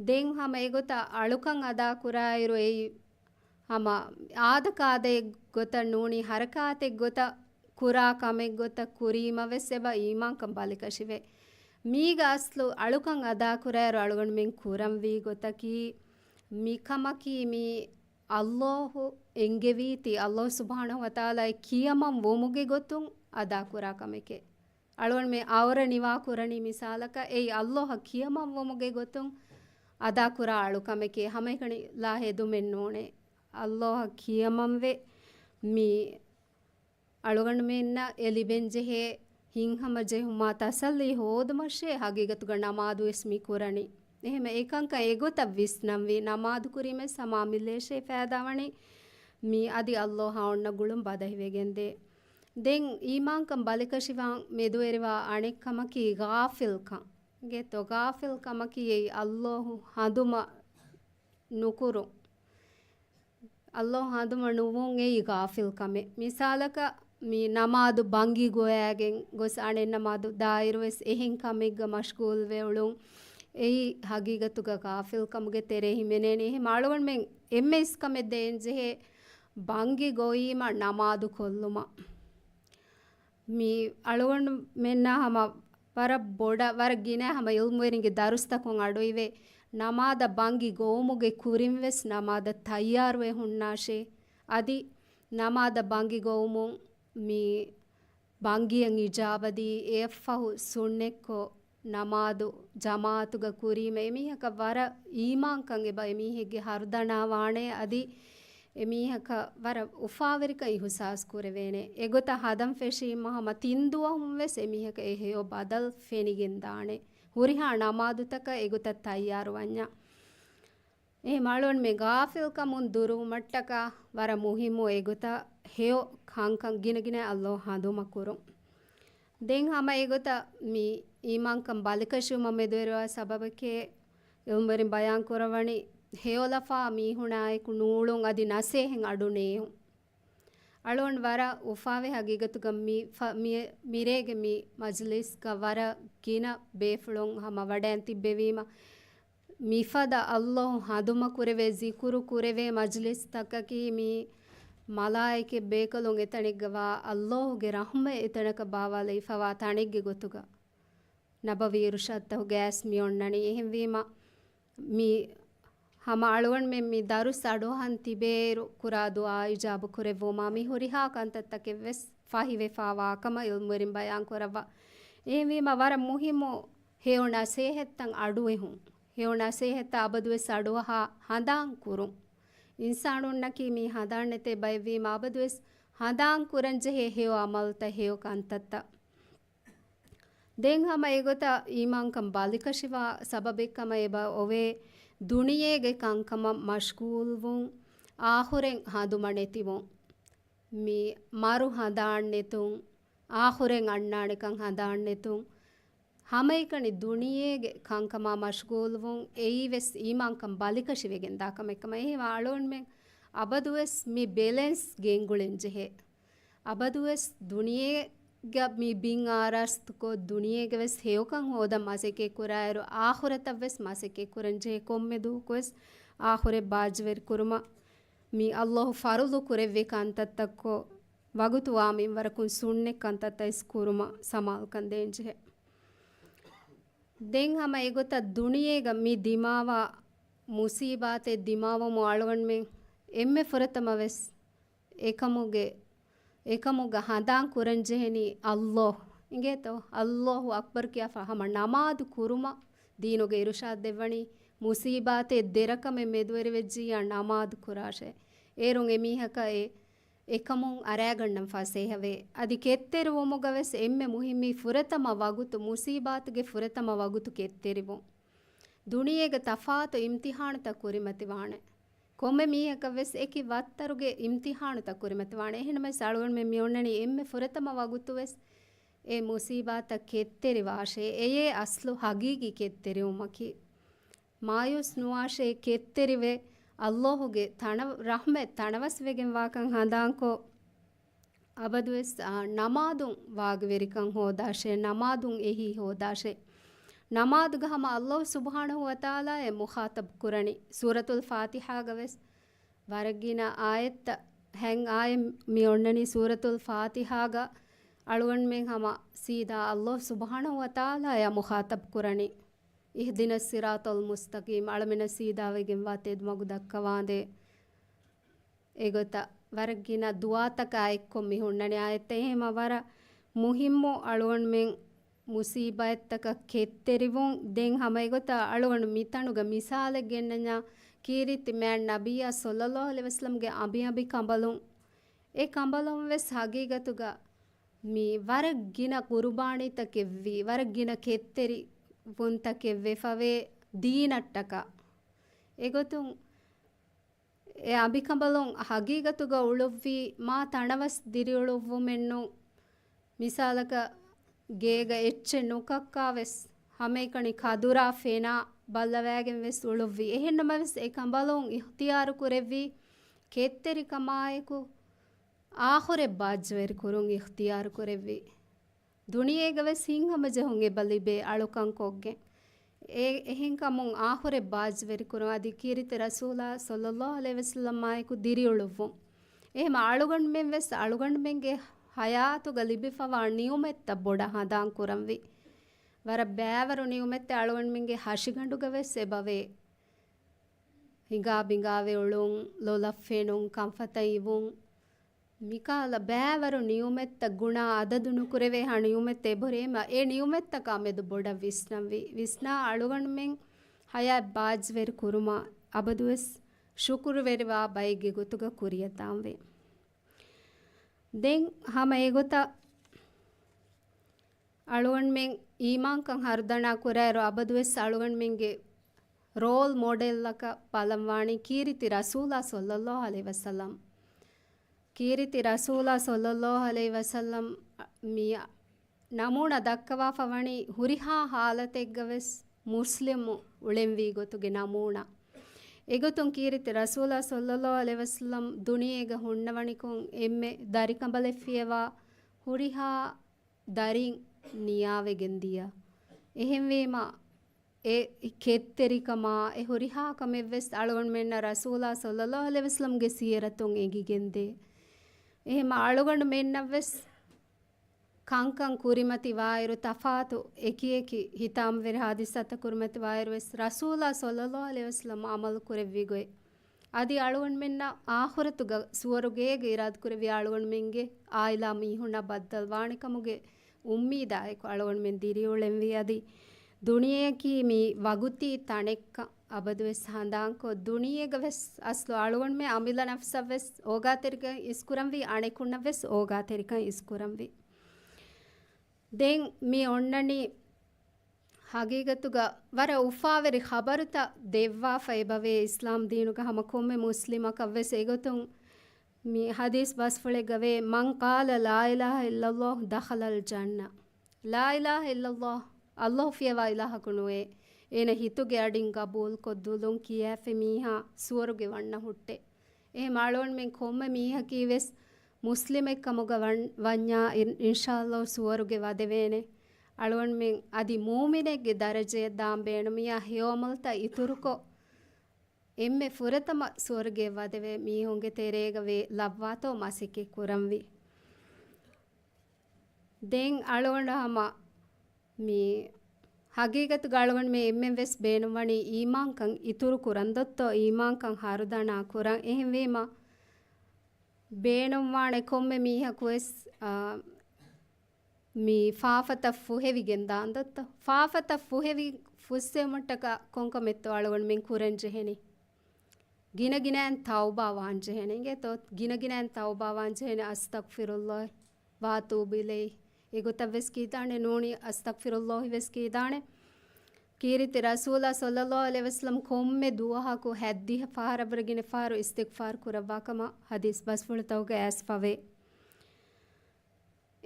ދެން ހަމަ އެގޮތަށް އަޅުކަން އަދާކުރާއިރު އެއީ ހަމަ އާދަކާދައެއް ގޮތަށް ނޫނީ ހަރަކާތެއް ގޮތަށް ކުރާ ކަމެއް ގޮތަށް ކުރީމަ ވެސް އެބަ އީމާންކަން ބަލިކަށިވޭ. މީގަ އަސްލު އަޅުކަން އަދާކުރާއިރު އަޅުގަނޑުމެން ކުރަންވީ ގޮތަކީ މިކަމަކީ މީ ﷲ އެންގެވީތީ، ﷲ ސުބްޙާނަހޫ ވަތަޢާލާ ކިޔަމަން ވުމުގެ ގޮތުން އަދާކުރާ ކަމެކޭ. އަޅުގަނޑުމެން އަވަރަ ނިވާ ކުރަނީ މިސާލަކަށް އެއީ ﷲ އަށް ކިޔަމަން ވުމުގެ ގޮތުން އަދާކުރާ އަޅުކަމެކޭ. ހަމައެކަނި ލާ ހެދުމެއް ނޫނޭ. ﷲ އަށް ކިޔަމަންވެ މި އަޅުގަނޑުމެންނަށް އެ ލިބެންޖެހޭ ހިތްހަމަޖެހުމާ ތަސައްލީ ހޯދުމަށޭ ހަގީގަތުގަ ނަމާދު ވެސް މި ކުރަނީ. އެހެމަ އެކަންކަން އެގޮތަށް ވިސްނަންވީ ނަމާދު ކުރީމެސް ހަމާ މިލޭށޭ ފައިދާވަނީ މީ އަދި ﷲ އާ އޮންނަ ގުޅުން ބަދަހިވެގެންދޭ. ދެން އީމާންކަން ބަލިކަށިވާން މެދުވެރިވާ އަނެއް ކަމަކީ ޣާފިލްކަން. ގެތޯ ޣާފިލް ކަމަކީ އެއީ ﷲ ހަނދުމަ ނުކުރުން. ﷲ ހަނދުމަ ނުވުން އެއީ ޣާފިލް ކަމެއް. މިސާލަކަށް މި ނަމާދު ބަންގި ގޮވައިގެން ގޮސް އަނެއް ނަމާދު ދާއިރު ވެސް އެހެން ކަމެއްގަ މަޝްޣޫލް ވެ އުޅުން. އެއީ ހަގީގަތުގަ ޣާފިލް ކަމުގެ ތެރޭ ހިމެނޭނެ. އެހެން އަޅުގަނޑުމެން އެންމެ އިސްކަމެއް ދޭންޖެހޭ ބަންގި ގޮވީމަ ނަމާދު ކޮށްލުމަށް. މި އަޅުގަނޑުމެންނާ ހަމަ ވަރަށް ބޮޑަށް، ވަރަށް ގިނަ ހަމަ އިލްމުވެރިންގެ ދަރުސްތަކުން އަޑުއިވޭ، ނަމާދަށް ބަންގި ގޮވުމުގެ ކުރިން ވެސް ނަމާދަށް ތައްޔާރުވެ ހުންނާށޭ. އަދި ނަމާދަށް ބަންގި ގޮވުމުން މި ބަންގިއަށް އިޖާބަދީ، އެއަށްފަހު ސުންނަތްކޮށް، ނަމާދު ޖަމާޢަތުގަ ކުރީމަ އެމީހަކަށް ވަރަށް އީމާންކަން އެބަ އެމީހެއްގެ ހަރުދަނާވާނެ، އަދި އެމީހަކަށް ވަރަށް އުފާވެރިކަން އިހުސާސް ކުރެވޭނެ. އެގޮތަށް ހަދަން ފެށީމަ ހަމަ ތިން ދުވަހުން ވެސް އެމީހަކަށް އެ ހެޔޮ ބަދަލު ފެނިގެން ދާނެ. ހުރިހާ ނަމާދުތަކަށް އެގޮތަށް ތައްޔާރު ވަންޏާ. އެހެމަ އަޅުގަނޑުމެން ޣާފިލްކަމުން ދުރުވުމަށްޓަކާ ވަރަށް މުހިއްމު އެގޮތަށް ހެޔޮ ކަންކަން ގިނަގިނަ ﷲ ހަނދުމަ ކުރުން. ދެން ހަމަ އެގޮތަށް މި އީމާންކަން ބަލިކަށިވުމަށް މެދުވެރިވާ ސަބަބެކޭ އިލްމުވެރިން ބަޔާން ކުރައްވަނީ ހެޔޮލަފާ މީހުނާއެކު ނޫޅުން އަދި ނަސޭހަތް އަޑު ނޭހުން. އަޅުގަނޑު ވަރަށް އުފާވެ ހަގީގަތުގަ މި ފަ-، މި-، މިރޭގެ މި މަޖިލިސްގަ ވަރަށް ގިނަ ބޭފުޅުން ހަމަ ވަޑައިން ތިއްބެވީމަ، މިފަދަ ﷲ ހަނދުމަ ކުރެވޭ، ޒިކުރު ކުރެވޭ މަޖިލިސްތަކަކީ މީ މަލާއިކަ ބޭކަލުން އެތަނެއްގަ ވާ، ﷲ ގެ ރަޙްމަތް އެތަނަކަށް ބާވާލައިފަވާ ތަނެއްގެ ގޮތުގަ ނަބަވީ އިރުޝާދުތަކުގައިސް މި އޮންނަނީ. އެހެންވީމަ، މި ހަމަ އަޅުގަނޑުމެން މި ދަރުސް އަޑުއަހަން ތިބޭއިރު ކުރާ ދުޢާ އިޖާބަ ކުރެއްވުމާ، މި ހުރިހާ ކަންތައްތަކެއް ވެސް ފަހިވެފާވާ ކަމަށް އިލްމުވެރިން ބަޔާން ކުރައްވާ. އެހެންވީމަ، ވަރަށް މުހިއްމު ހެޔޮ ނަސޭހަތްތައް އަޑުއެހުން. ހެޔޮ ނަސޭހަތްތައް އަބަދުވެސް އަޑުއަހާ ހަނދާން ކުރުން. އިންސާނުންނަކީ މީ ހަނދާން ނެތޭ ބައެއްވީމަ، އަބަދުވެސް ހަނދާން ކުރަންޖެހޭ ހެޔޮ އަމަލުތައް، ހެޔޮ ކަންތައްތައް. ދެން ހަމަ އެގޮތަށް އީމާންކަން ބަލިކަށިވާ ސަބަބެއްކަމަށް އެބަ އޮވޭ ދުނިޔޭގެ ކަންކަމަށް މަޝްޣޫލްވުން، އާޚިރަތް ހަނދުމަ ނެތިވުން. މި މަރު ހަނދާން ނެތުން، އާޚިރަތް އަންނާނެކަން ހަނދާން ނެތުން، ހަމައެކަނި ދުނިޔޭގެ ކަންކަމާ މަޝްޣޫލްވުން އެއީ ވެސް އީމާންކަން ބަލިކަށިވެގެން ދާ ކަމެއް ކަމަށް. އެހެންވެ އަޅުގަނޑުމެން އަބަދުވެސް މި ބެލެންސް ގެންގުޅެން ޖެހޭ. އަބަދުވެސް ދުނިޔޭގަ މި ބިން އާރާސްތުކޮށް، ދުނިޔޭގެ ވެސް ހެޔޮކަން ހޯދަން މަސައްކަތް ކުރާއިރު، އާޚިރަތަށް ވެސް މަސައްކަތް ކުރަން ޖެހޭ. ކޮންމެ ދުވަހަކު ވެސް އާޚިރަތް ބާއްޖަވެރި ކުރުމަށް މި ﷲ ފަރުޟު ކުރެއްވި ކަންތައްތައްކޮށް، ވަގުތުވާ މިންވަރަކުން ސުންނަތް ކަންތައްތައް އިސް ކުރުމަށް ސަމާލުކަން ދޭން ޖެހޭ. ދެން ހަމަ އެގޮތަށް ދުނިޔޭގަ މި ދިމާވާ މުސީބާތެއް ދިމާވުމުން އަޅުގަނޑުމެން އެންމެ ފުރަތަމަ ވެސް އެކަމުގެ، އެކަމުގަ ހަނދާން ކުރަން ޖެހެނީ ﷲ. އިނގޭތޯ؟ ﷲ އަކްބަރު ކިޔާފަ ހަމަ ނަމާދު ކުރުމަށް ދީނުގެ އިރުޝާދު ދެއްވަނީ، މުސީބާތެއް ދެރަކަމެއް މެދުވެރިވެއްޖިއްޔާ ނަމާދު ކުރާށޭ. އޭރުން އެމީހަކަށް އެ އެކަމުން އަރާގަންނަން ފަސޭހަވޭ. އަދި ކެތްތެރިވުމުގަވެސް އެންމެ މުހިއްމީ ފުރަތަމަ ވަގުތު، މުސީބާތުގެ ފުރަތަމަ ވަގުތު ކެތްތެރިވުން. ދުނިޔޭގެ ތަފާތު އިމްތިހާނުތައް ކުރިމަތިވާނެ. ކޮންމެ މީހަކަށްވެސް އެކި ވައްތަރުގެ އިމްތިހާނުތައް ކުރިމަތިވާނެ. އެހެންނަމަވެސް އަޅުގަނޑުމެން މި އޮންނަނީ އެންމެ ފުރަތަމަ ވަގުތުވެސް އެ މުސީބާތައް ކެތްތެރިވާށޭ. އެޔޭ އަސްލު ހަގީގީ ކެތްތެރިވުމަކީ. މާޔޫސް ނުވާށޭ، ކެތްތެރިވެ، ﷲ ގެ ތަނަ-، ރަޙްމަތް ތަނަވަސްވެގެންވާކަން ހަނދާންކޮށް، އަބަދުވެސް، އާ، ނަމާދުން ވާގިވެރިކަން ހޯދާށޭ، ނަމާދުން އެހީ ހޯދާށޭ. ނަމާދުގަ ހަމަ ﷲ ސުބްޙާނަހޫ ވަތަޢާލާއޭ މުޚާޠަބް ކުރަނީ. ސޫރަތުލް ފާތިޙާގަވެސް ވަރަށް ގިނަ އާޔަތްތައް، ހަތް އާޔަތް މި އޮންނަނީ ސޫރަތުލް ފާތިޙާގަ. އަޅުގަނޑުމެން ހަމަ ސީދާ ﷲ ސުބްޙާނަހޫ ވަތަޢާލާއާ މުޚާޠަބް ކުރަނީ. اهدنا الصراط المستقيم، އަޅަމެންނަށް ސީދާވެގެންވާ ތެދުމަގު ދައްކަވާނދޭ. އެގޮތަށް ވަރަށް ގިނަ ދުޢާތަކާ އެއްކޮށް މި ހުންނަނީ އާޔަތްތައް. އެހެންމަ ވަރަށް މުހިއްމު އަޅުގަނޑުމެން މުސީބާތްތަކަށް ކެތްތެރިވުން. ދެން ހަމަ އެގޮތަށް އަޅުގަނޑު މިތަނުގަ މިސާލެއް ގެންނަންޏާ، ކީރިތި މާތް ނަބިއްޔާ ޞައްލައްލާހު ޢަލައިހި ވަސައްލަމްގެ އަނބިއަނބި ކަނބަލުން. އެ ކަނބަލުން ވެސް ހަގީގަތުގަ މި ވަރަށް ގިނަ ޤުރުބާނީތަކެއްވީ، ވަރަށް ގިނަ ކެތްތެރިވުންތަކެއް ވެފަވޭ ދީނަށްޓަކާ. އެގޮތުން އެ އަނބިކަނބަލުން ހަގީގަތުގަ އުޅުއްވީ މާ ތަނަވަސް ދިރިއުޅުއްވުމެއްނޫން. މިސާލަކަށް ގޭގަ އެއްޗެއް ނުކައްކާ ވެސް ހަމައެކަނި ކަދުރާ ފެނާ ބައްލަވައިގެން ވެސް އުޅުއްވީ. އެހެންނަމަވެސް އެ ކަނބަލުން އިޚްތިޔާރު ކުރެއްވީ ކެތްތެރިކަމާއެކު އާޚިރަތް ބާއްޖަވެރި ކުރުން އިޚްތިޔާރު ކުރެއްވީ. ދުނިޔޭގަ ވެސް ހިތްހަމަޖެހުން އެބަ ލިބޭ އަޅުކަން ކޮށްގެން. އެ-، އެހެންކަމުން އާޚިރަތް ބާއްޖަވެރި ކުރުން އަދި ކީރިތި ރަސޫލާ ޞައްލައްލާހު ޢަލައިހި ވަސައްލަމާއެކު ދިރިއުޅުއްވުން. އެހެމަ އަޅުގަނޑުމެން ވެސް އަޅުގަނޑުމެންގެ ޙަޔާތުގަ ލިބިފަވާ ނިޢުމަތްތައް ބޮޑަށް ހަނދާން ކުރަންވީ. ވަރަށް ބައިވަރު ނިޢުމަތެއް އަޅުގަނޑުމެންގެ ހަށިގަނޑުގަ ވެސް އެބަވޭ. ހިނގާ ބިނގާވެ އުޅުން، ލޮލަށް ފެނުން، ކަންފަތަށް އިވުން، މިކަހަލަ ބައިވަރު ނިޢުމަތްތައް ގުނާ އަދަދު ނުކުރެވޭހާ ނިޢުމަތްތައް އެބަހުރީމަ، އެ ނިޢުމަތްތަކާ މެދު ބޮޑަށް ވިސްނަންވީ. ވިސްނާ އަޅުގަނޑުމެން ޙަޔާތް ބާއްޖަވެރި ކުރުމަށް އަބަދުވެސް ޝުކުރުވެރިވާ ބައެއްގެ ގޮތުގަ ކުރިއަށްދާންވީ. ދެން ހަމަ އެގޮތަށް އަޅުގަނޑުމެން އީމާންކަން ހަރުދަނާ ކުރާއިރު އަބަދުވެސް އަޅުގަނޑުމެންގެ ރޯލް މޮޑެލްއަކަށް ބަލަންވާނީ ކީރިތި ރަސޫލާ ޞައްލައްލާހު ޢަލައިހި ވަސައްލަމް. ކީރިތި ރަސޫލާ ޞައްލައްލާހު ޢަލައިހި ވަސައްލަމް މި ނަމޫނާ ދައްކަވާފަ ވަނީ ހުރިހާ ޙާލަތެއްގަ ވެސް މުސްލިމު އުޅެންވީ ގޮތުގެ ނަމޫނާ. އެގޮތުން ކީރިތި ރަސޫލާ ޞައްލައްލާހު ޢަލައިހި ވަސައްލަމް ދުނިޔޭގަ ހުންނަވަނިކޮށް އެންމެ ދަރިކަނބަލެއް ފިޔަވާ ހުރިހާ ދަރިން ނިޔާވެގެން ދިޔަ. އެހެންވީމަ، އެ ކެތްތެރިކަމާ، އެ ހުރިހާ ކަމެއްވެސް އަޅުގަނޑުމެންނަށް ރަސޫލާ ޞައްލައްލާހު ޢަލައިހި ވަސައްލަމްގެ ސީރަތުން އެނގިގެންދޭ. އެހެމަ އަޅުގަނޑުމެންނަށްވެސް ކަންކަން ކުރިމަތިވާއިރު، ތަފާތު އެކިއެކި ހިތާމަވެރި ހާދިސާތައް ކުރިމަތިވާއިރުވެސް، ރަސޫލާ ޞައްލައްލާހު ޢަލައިހި ވަސައްލަމް ޢަމަލު ކުރެއްވި ގޮތް، އަދި އަޅުގަނޑުމެންނަށް އާޚިރަތުގަ ސުވަރުގޭގެ އިރާދަކުރެއްވި އަޅުގަނޑުމެންގެ އާއިލާ މީހުންނާ ބައްދަލުވާނެކަމުގެ އުއްމީދާއެކު އަޅުގަނޑުމެން ދިރިއުޅެންވީ. އަދި ދުނިޔެއަކީ މި ވަގުތީ ތަނެއްކަން އަބަދުވެސް ހަނދާންކޮށް، ދުނިޔޭގަވެސް އަސްލު އަޅުގަނޑުމެން އަމިއްލަ ނަފްސަށްވެސް އޯގާތެރިކަން އިސްކުރަންވީ، އަނެކުންނަށްވެސް އޯގާތެރިކަން އިސްކުރަންވީ. ދެން މި އޮންނަނީ ހަގީގަތުގަ ވަރަށް އުފާވެރި ޚަބަރުތައް ދެއްވާފަ އެބަވޭ. އިސްލާމް ދީނުގަ ހަމަ ކޮންމެ މުސްލިމަކަށްވެސް އެގޮތުން މި ޙަދީޘް ބަސްފުޅެއްގަވޭ، من قال لا إله إلا الله دخل الجنة. ލާ އިލާހަ އިއްލައްލާހު، ﷲ ފިޔަވާ އިލާހަކު ނުވޭ، އޭނަ ހިތުގެ އަޑިން ގަބޫލުކޮށް ދުލުން ކިޔާފި މީހާ ސުވަރުގެ ވަންނަ ހުއްޓޭ. އެހެމަ އަޅުގަނޑުމެން ކޮންމެ މީހަކީވެސް މުސްލިމެއްކަމުގަ ވަން-، ވަންޏާ އިން-، އިންޝާﷲ ސުވަރުގެ ވަދެވޭނެ. އަޅުގަނޑުމެން އަދި މޫމިނެއްގެ ދަރަޖަޔަށް ދާން ބޭނުމިޔާ ހެޔޮ ޢަމަލުތައް އިތުރުކޮށް، އެންމެ ފުރަތަމަ ސުވަރުގެ ވަދެވޭ މީހުންގެ ތެރޭގަ ވޭ ލައްވާތޯ މަސައްކަތް ކުރަންވީ. ދެން އަޅުގަނޑަށް ހަމަ މި ހަގީގަތުގަ އަޅުގަނޑުމެން އެންމެން ވެސް ބޭނުންވަނީ އީމާންކަން އިތުރު ކުރަން ދޮއްތޯ، އީމާންކަން ހަރުދަނާ ކުރަން. އެހެންވީމަ، ބޭނުންވާނެ ކޮންމެ މީހަކުވެސް، އާ، މި ފާފަތައް ފުހެވިގެން ދާން ދޮއްތޯ؟ ފާފަތައް ފުހެވި ފުއްސެވުމަށްޓަކާ ކޮންކަމެއްތޯ އަޅުގަނޑުމެން ކުރަން ޖެހެނީ؟ ގިނަ ގިނައިން ތައުބާ ވާން ޖެހޭނެ އިނގޭތޯ؟ ގިނަ ގިނައިން ތައުބާ ވާން ޖެހޭނެ. އަސްތަޣްފިރުﷲ ވައަތޫބު އިލައިހި. އެގޮތަށް ވެސް ކީދާނެ ނޫނީ، އަސްތަޣްފިރުﷲ ވެސް ކީދާނެ. ކީރިތި ރަސޫލާ ޞައްލަﷲ ޢަލައިހި ވަސައްލަމް ކޮންމެ ދުވަހަކު ހަތްދިހަ ފަހަރަށްވުރެ ގިނަ ފަހަރު އިސްތިޣްފާރު ކުރައްވާ ކަމަށް ޙަދީޘް ބަސްފުޅުތަކުގައި އައިސްފަވޭ.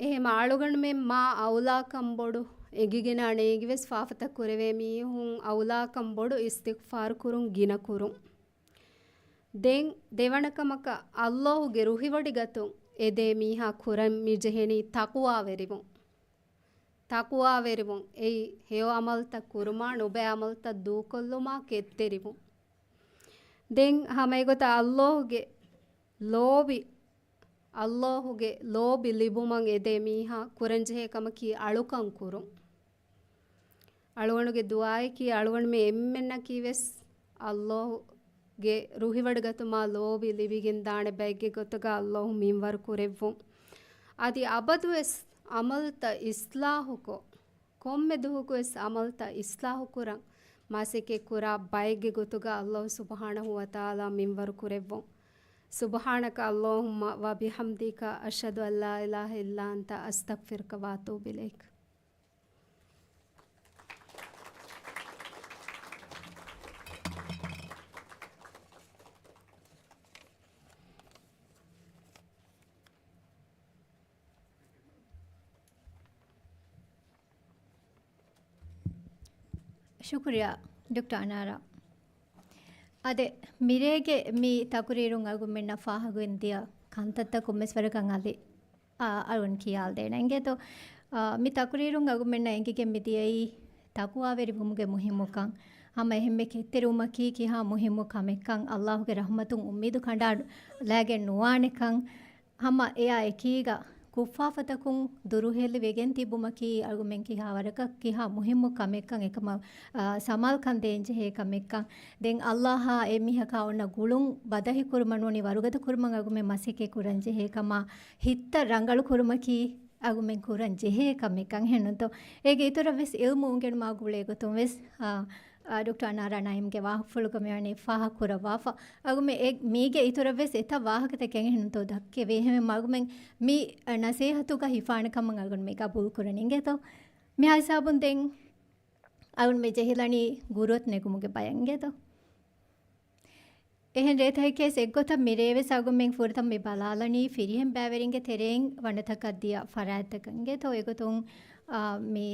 އެހެން އަޅުގަނޑުމެން މާ އައުލާކަން ބޮޑު އެނގިގެން އަނެއިގެ ވެސް ފާފަތައް ކުރެވޭ މީހުން އައުލާކަން ބޮޑު އިސްތިޣްފާރު ކުރުން ގިނަ ކުރުން. ދެން ދެވަނަ ކަމަކަށް ﷲ ގެ ރުހިވޮޑިގަތުން އެދޭ މީހާ ކުރަން މި ޖެހެނީ ތަޤްވާވެރިވުން. ތަޤްވާވެރިވުން އެއީ ހެޔޮ ޢަމަލުތައް ކުރުމާ ނުބައި ޢަމަލުތައް ދޫކޮށްލުމާ ކެތްތެރިވުން. ދެން ހަމަ އެގޮތަށް ﷲ ގެ ލޯބި، ﷲ ގެ ލޯބި ލިބުމަށް އެދޭ މީހާ ކުރަންޖެހޭ ކަމަކީ އަޅުކަން ކުރުން. އަޅުގަނޑުގެ ދުޢާއަކީ އަޅުގަނޑުމެން އެންމެންނަކީ ވެސް ﷲ ގެ ރުހިވޮޑިގަތުމާ ލޯބި ލިބިގެން ދާނެ ބައެއްގެ ގޮތުގަ ﷲ މިންވަރު ކުރެއްވުން. އަދި އަބަދުވެސް ޢަމަލުތައް އިޞްލާޙުކޮށް، ކޮންމެ ދުވަހަކުވެސް ޢަމަލުތައް އިޞްލާޙުކުރަން މަސައްކަތް ކުރާ ބައެއްގެ ގޮތުގަ ﷲ ސުބްޙާނަހޫ ވަތަޢާލާ މިންވަރު ކުރެއްވުން. سبحانك اللهم وبحمدك، أشهد أن لا إله إلا أنت، أستغفرك وأتوب إليك. ޝުކުރިއްޔާ، ޑޮކްޓަރ އަނާރާ. އާދެ، މިރޭގެ މި ތަޤުރީރުން އަޅުގަނޑުމެންނަށް ފާހަގަވެގެންދިޔަ ކަންތައްތައް ކޮންމެސް ވަރަކަށް އަލި، އާ، އަޅުގަނޑު ކިޔާލަދޭނަން އިނގޭތޯ. އާ، މި ތަޤުރީރުން އަޅުގަނޑުމެންނަށް އެނގިގެން މިދިޔައީ ތަޤްވާވެރިވުމުގެ މުހިއްމުކަން. ހަމަ އެހެންމެ ކެތްތެރިވުމަކީ ކިހާ މުހިއްމު ކަމެއްކަން، ﷲ ގެ ރަޙްމަތުން އުއްމީދު ކަނޑާލާގެން ނުވާނެކަން، ހަމަ އެއާ އެކީގަ ކުށްފާފަތަކުން ދުރުހެލިވެގެން ތިބުމަކީ އަޅުގަނޑުމެން ކިހާ ވަރަކަށް ކިހާ މުހިއްމު ކަމެއްކަން އެކަމަށް، އާ، ސަމާލުކަން ދޭންޖެހޭ ކަމެއްކަން. ދެން ﷲ އާ އެ މީހަކާ އޮންނަ ގުޅުން ބަދަހި ކުރުމަށް ނޫނީ ވަރުގަދަ ކުރުމަށް އަޅުގަނޑުމެން މަސައްކަތް ކުރަން ޖެހޭ ކަމަށް، ހިތްތައް ރަނގަޅު ކުރުމަކީ އަޅުގަނޑުމެން ކުރަން ޖެހޭ ކަމެއްކަން އެހެންނުތޯ؟ އޭގެ އިތުރަށް ވެސް އިލްމު އުނގެނުމާ ގުޅޭ ގޮތުން ވެސް، އާ، އާ، ޑޮކްޓަރ އަނާރާ ނައީމްގެ ވާހަކަފުޅުގަ މިވަނީ ފާހަގަ ކުރައްވާފަ. އަޅުގަނޑުމެން އެ، މީގެ އިތުރަށް ވެސް އެތައް ވާހަކަތަކެއް އެހެންނުތޯ ދައްކެވޭ. އެހެންވީމަ އަޅުގަނޑުމެން މި، އަ، ނަސޭހަތުގަ ހިފާނެ ކަމަށް އަޅުގަނޑު މި ގަބޫލު ކުރަނީ އިނގޭތޯ؟ މިހާ ހިސާބުން ދެން އަޅުގަނޑު މި ޖެހިލަނީ ގުރުއަތު ނެގުމުގެ ބަޔަށް އިނގޭތޯ؟ އެހެން ރޭތަކެއް އެއްގޮތަށް މިރޭވެސް އަޅުގަނޑުމެން ފުރަތަމަ މި ބަލާލަނީ ފިރިހެން ބައިވެރިންގެ ތެރެއިން ވަނަތަކަށް ދިޔަ ފަރާތްތަކަށް އިނގޭތޯ؟ އެގޮތުން، އާ، މި،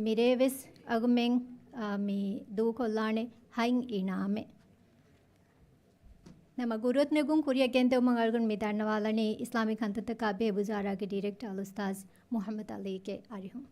މިރޭވެސް އަޅުގަނޑުމެން، އާ، މި ދޫކޮށްލާނެ ހަތް އިނާމެއް. ނަމަ ގުރުއަތު ނެގުން ކުރިއަށް ގެންދެވުމަށް އަޅުގަނޑު މި ދަންނަވާލަނީ އިސްލާމީ ކަންތައްތަކާ ބެހޭ ވުޒާރާގެ ޑިރެކްޓަރ އަލްއުސްތާޛް މުޙައްމަދު ޢަލީގެ އަރިހުން.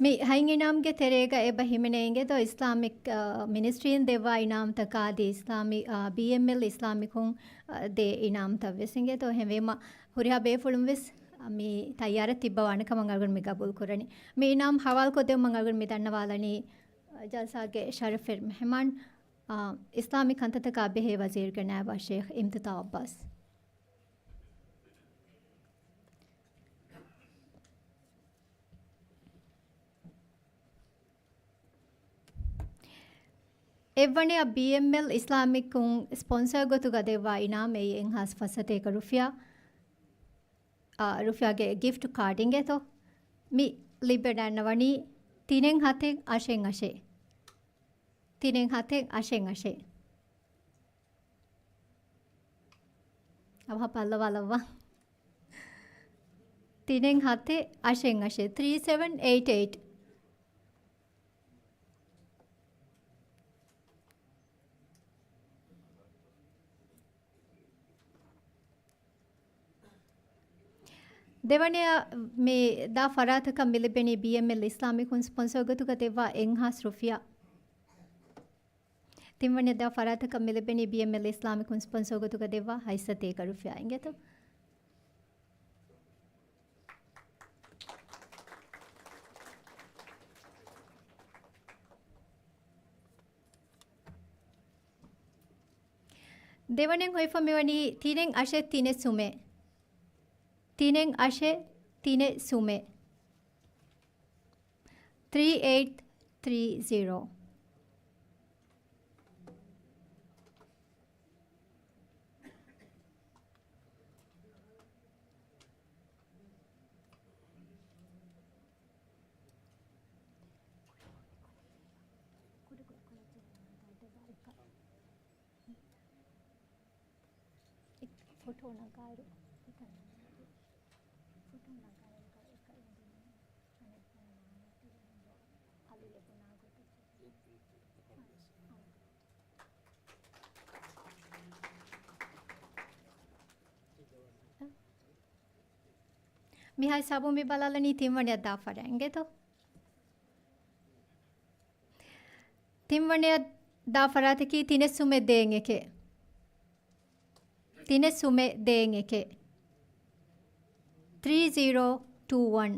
މި ހަތް އިނާމްގެ ތެރޭގަ އެބަ ހިމެނޭ އިނގޭތޯ އިސްލާމިކް، އާ، މިނިސްޓްރީން ދެއްވާ އިނާމްތަކާ އަދި އިސްލާމި، އާ، ބީއެމްއެލް އިސްލާމިކުން، އާ، ދޭ އިނާމްތައް ވެސް އިނގޭތޯ. އެހެންވީމަ ހުރިހާ ބޭފުޅުން ވެސް، އާ، މި ތައްޔާރަށް ތިއްބަވާނެ ކަމަށް އަޅުގަނޑު މި ގަބޫލު ކުރަނީ. މި އިނާމް ހަވާލުކޮށްދެވުމަށް އަޅުގަނޑު މި ދަންނަވާލަނީ، އާ، ޖަލްސާގެ ޝަރަފުވެރި މެހެމާން، އާ، އިސްލާމީ ކަންތައްތަކާ ބެހޭ ވަޒީރުގެ ނައިބު އައްޝޭޚް އިމްތިތާ ޢައްބާސް. އެއްވަނަޔަށް ބީއެމްއެލް އިސްލާމިކުން ސްޕޮންސަރ ގޮތުގަ ދެއްވާ އިނާމް އެއީ އެއްހާސް ފަސްސަތޭކަ ރުފިޔާ، އާ، ރުފިޔާގެ ގިފްޓް ކާޑް އިނގޭތޯ. މި ލިބެން އަންނަވަނީ ތިނެއް ހަތެއް އަށެއް އަށެއް. ތިނެއް ހަތެއް އަށެއް އަށެއް. އަވަހަށް ބައްލަވާލައްވާ. ތިނެއް ހަތެއް އަށެއް އަށެއް، ތްރީ ސެވެން އެއިޓް އެއިޓް. ދެވަނަޔަށް މި ދާ ފަރާތަކަށް މި ލިބެނީ ބީއެމްއެލް އިސްލާމިކުން ސްޕޮންސަރ ގޮތުގަ ދެއްވާ އެއްހާސް ރުފިޔާ. ތިންވަނަ ދާ ފަރާތަކަށް މި ލިބެނީ ބީއެމްއެލް އިސްލާމިކުން ސްޕޮންސަރ ގޮތުގަ ދެއްވާ ހަތްސަތޭކަ ރުފިޔާ އިނގޭތޯ. ދެވަނައިން ހޮވިފަ މިވަނީ ތިނެއް އަށެއް ތިނެއް ސުމެއް. ތިނެއް އަށެއް ތިނެއް ސުމެއް. ތްރީ އެއިޓް ތްރީ ޒީރޯ. ފޮޓޯ ނަގާއިރު، ފޮޓޯ ނަގާއިރު އަނެއް އަލި ލެބުނާ ގޮތަށް. މިހާ ހިސާބުން މި ބަލާލަނީ ތިންވަނަޔަށް ދާ ފަރާތް. އިނގޭތޯ؟ ތިންވަނަޔަށް ދާ ފަރާތަކީ ތިނެއް ސުމެއް ދޭއް އެކެއް. ތިނެއް ސުމެއް ދޭއް އެކެއް. ތްރީ ޒީރޯ ޓޫ ވަން.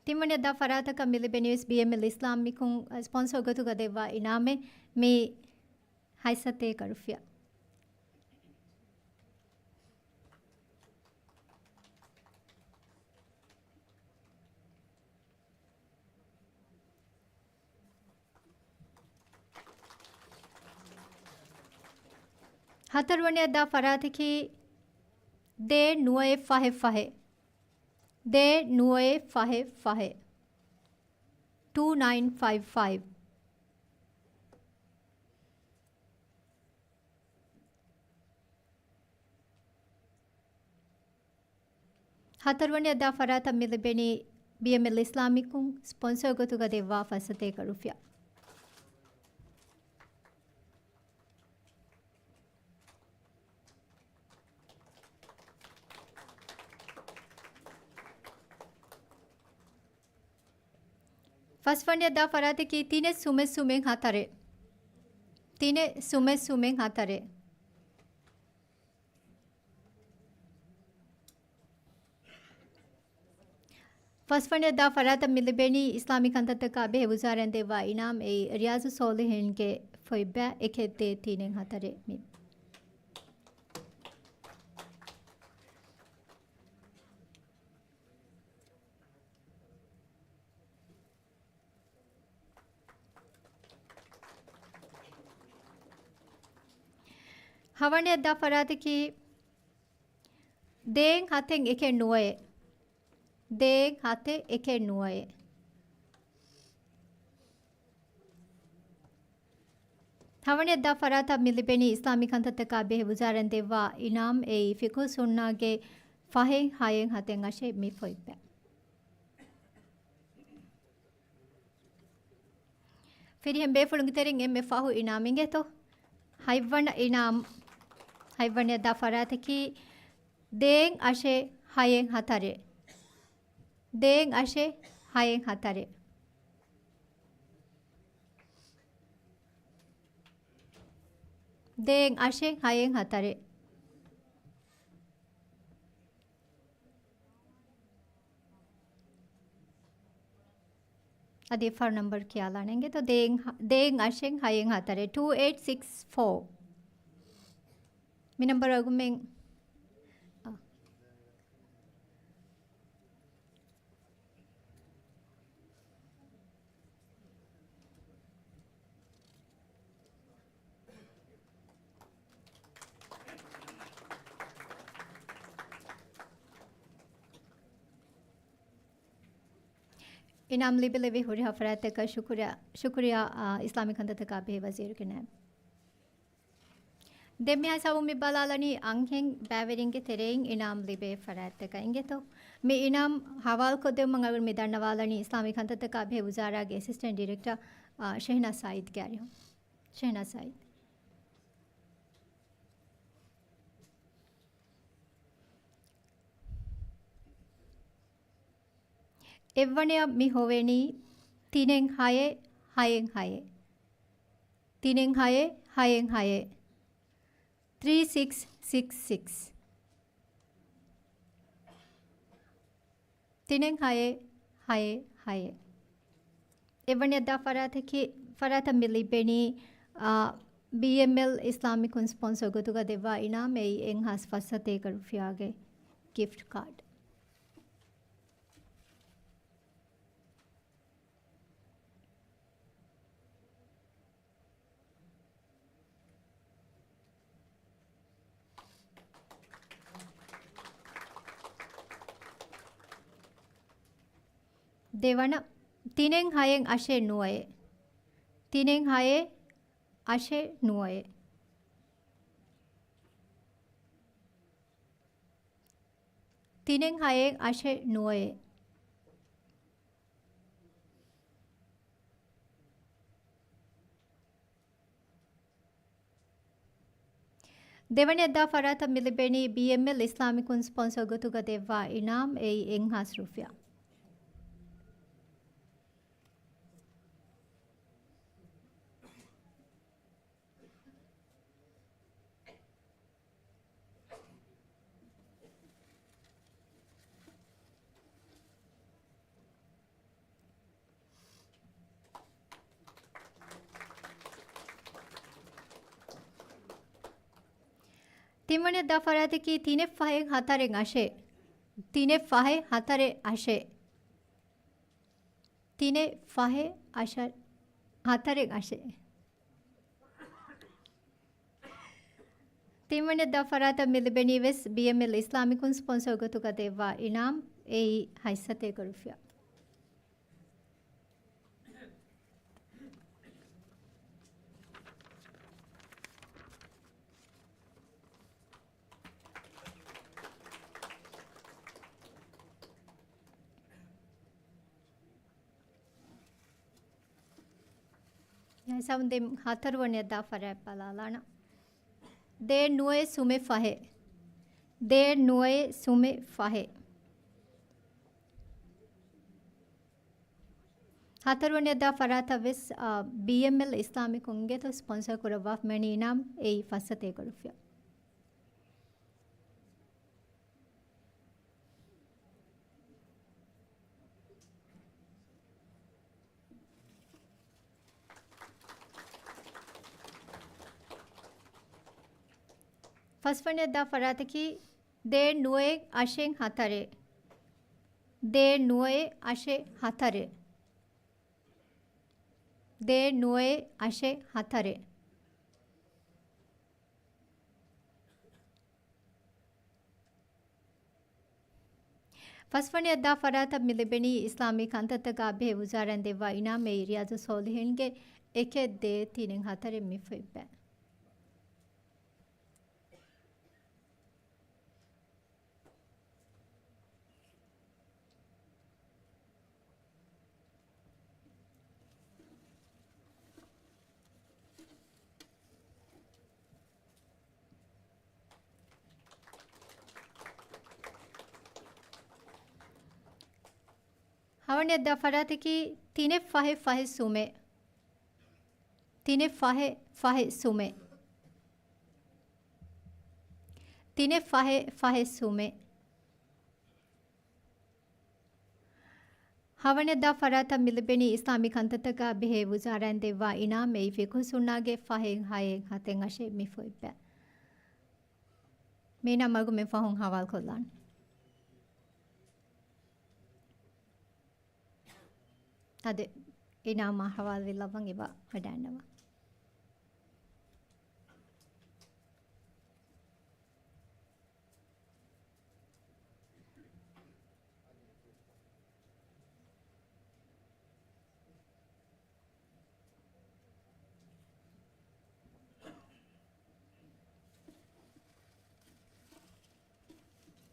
ތިންވަނަޔަށް ދާ ފަރާތަކަށް މި ލިބެނީވެސް ބީއެމްއެލް އިސްލާމިކުން ސްޕޮންސަރ ގޮތުގަ ދެއްވާ އިނާމެއް މި ހަތްސަތޭކަ ރުފިޔާ. ހަތަރުވަނަޔަށް ދާ ފަރާތަކީ ދޭއް ނުވައެއް ފަހެއް ފަހެއް. ދޭއް ނުވައެއް ފަހެއް ފަހެއް. ޓޫ ނައިން ފައިވް ފައިވް. ހަތަރުވަނަޔަށް ދާ ފަރާތަށް މި ލިބެނީ ބީއެމްއެލް އިސްލާމިކުން ސްޕޮންސަރ ގޮތުގަ ދެއްވާ ފަސްސަތޭކަ ރުފިޔާ. ފަސްވަނަޔަށް ދާ ފަރާތަކީ ތިނެއް ސުމެއް ސުމެއް ހަތަރެއް. ތިނެއް ސުމެއް ސުމެއް ހަތަރެއް. ފަސްވަނަޔަށް ދާ ފަރާތަށް މި ލިބެނީ އިސްލާމީ ކަންތައްތަކާ ބެހޭ ވުޒާރައިން ދެއްވާ އިނާމް އެއީ ރިޔާޒު ސޯލިހީންގެ ފޮތްބައި އެކެއް ދޭއް ތިނެއް ހަތަރެއް މި. ހަވަނަޔަށް ދާ ފަރާތަކީ ދޭއް ހަތެއް އެކެއް ނުވައެއް. ދޭއް ހަތެއް އެކެއް ނުވައެއް. ހަވަނަޔަށް ދާ ފަރާތަށް މި ލިބެނީ އިސްލާމީ ކަންތައްތަކާ ބެހޭ ވުޒާރައިން ދެއްވާ އިނާމް އެއީ ފިޤުހު ސުންނާގެ ފަހެއް ހައެއް ހަތެއް އަށެއް މި ފޮތްބައި. ފިރިހެން ބޭފުޅުންގެ ތެރެއިން އެންމެ ފަހު އިނާމް އިނގޭތޯ؟ ހަތްވަނަ އިނާމް، ހަތްވަނަޔަށް ދާ ފަރާތަކީ ދޭއް އަށެއް ހައެއް ހަތަރެއް. ދޭއް އަށެއް ހައެއް ހަތަރެއް. ދޭއް އަށެއް ހައެއް ހަތަރެއް. އަދި އެއްފަހަރު ނަންބަރު ކިޔާލާނެ އިނގޭތޯ؟ ދޭއް ހަ-، ދޭއް އަށެއް ހައެއް ހަތަރެއް، ޓޫ އެއިޓް ސިކްސް ފޯ. މި ނަންބަރު އަގުމެން، އާ. އިނާމް ލިބިލެވި ހުރިހާ ފަރާތްތަކަށް ޝުކުރިއްޔާ، ޝުކުރިއްޔާ، އާ، އިސްލާމީ ކަންތައްތަކާ ބެހޭ ވަޒީރުގެ ނައިބު. ދެން މިހާ ހިސާބުން މި ބަލާލަނީ އަންހެން ބައިވެރިންގެ ތެރެއިން އިނާމް ލިބޭ ފަރާތްތަކަށް އިނގޭތޯ. މި އިނާމް ހަވާލުކޮށްދެވުމަށް އަޅުގަނޑު މި ދަންނަވާލަނީ އިސްލާމީ ކަންތައްތަކާ ބެހޭ ވުޒާރާގެ އެސިސްޓެންޓް ޑިރެކްޓަރ، އާ، ޝެހްނާޒް ސައީދްގެ އަރިހުން. ޝެހްނާޒް ސައީދް. އެއްވަނަޔަށް މި ހޮވެނީ ތިނެއް ހައެއް ހައެއް ހައެއް. ތިނެއް ހައެއް ހައެއް ހައެއް. ތްރީ ސިކްސް ސިކްސް ސިކްސް. ތިނެއް ހައެއް ހައެއް ހައެއް. އެއްވަނަޔަށް ދާ ފަރާތަކީ، ފަރާތަށް މި ލިބެނީ، އާ، ބީއެމްއެލް އިސްލާމިކުން ސްޕޮންސަރ ގޮތުގަ ދެއްވާ އިނާމް އެއީ އެއްހާސް ފަސްސަތޭކަ ރުފިޔާގެ ގިފްޓް ކާޑް. ދެވަނަ، ތިނެއް ހައެއް އަށެއް ނުވައެއް. ތިނެއް ހައެއް އަށެއް ނުވައެއް. ތިނެއް ހައެއް އަށެއް ނުވައެއް. ދެވަނައަށް ދާ ފަރާތަށް މި ލިބެނީ ބީއެމްއެލް އިސްލާމިކުން ސްޕޮންސަރ ގޮތުގަ ދެއްވާ އިނާމް އެއީ އެއްހާސް ރުފިޔާ. ތިންވަނައަށް ދާ ފަރާތަކީ ތިނެއް ފަހެއް ހަތަރެއް އަށެއް. ތިނެއް ފަހެއް ހަތަރެއް އަށެއް. ތިނެއް ފަހެއް އަށަށް ހަތަރެއް އަށެއް. ތިންވަނައަށް ދާ ފަރާތަށް މި ލިބެނީ ވެސް ބީއެމްއެލް އިސްލާމިކުން ސްޕޮންސަރ ގޮތުގަ ދެއްވާ އިނާމް އެއީ ހަތްސަތޭކަ ރުފިޔާ. ހިސާބުން ދެން ހަތަރުވަނައަށް ދާ ފަރާތް ބަލާލާނަން. ދޭއް ނުވައެއް ސުމެއް ފަހެއް. ދޭއް ނުވައެއް ސުމެއް ފަހެއް. ހަތަރުވަނައަށް ދާ ފަރާތަށް ވެސް، އާ، ބީއެމްއެލް އިސްލާމިކުން އިނގޭތޯ ސްޕޮންސަރ ކުރައްވާފަ މިވަނީ އިނާމް އެއީ ފަސްސަތޭކަ ރުފިޔާ. ފަސްވަނައަށް ދާ ފަރާތަކީ ދޭއް ނުވައެއް އަށެއް ހަތަރެއް. ދޭއް ނުވައެއް އަށެއް ހަތަރެއް. ދޭއް ނުވައެއް އަށެއް ހަތަރެއް. ފަސްވަނައަށް ދާ ފަރާތަށް މި ލިބެނީ އިސްލާމީ ކަންތައްތަކާ ބެހޭ ވުޒާރާއިން ދެއްވާ އިނާމް އެއީ ރިޔާޒުއް ސޯލިހީންގެ އެކެއް ދޭއް ތިނެއް ހަތަރެއް މި ފޮތްބައި. ހަވަނައަށް ދާ ފަރާތަކީ ތިނެއް ފަހެއް ފަހެއް ސުމެއް. ތިނެއް ފަހެއް ފަހެއް ސުމެއް. ތިނެއް ފަހެއް ފަހެއް ސުމެއް. ހަވަނައަށް ދާ ފަރާތަށް މި ލިބެނީ އިސްލާމީ ކަންތައްތަކާ ބެހޭ ވުޒާރާއިން ދެއްވާ އިނާމް އެއީ ފިޤުހުއްސުންނާގެ ފަހެއް ހައެއް ހަތެއް އަށެއް މި ފޮތްބައި. މީނަ މަގުމެން ފަހުން ހަވާލުކޮށްލާނެ. އަދި އިނާމާ ހަވާލުވި ލައްވަން އެބަ ވަޑައިންނަވާ.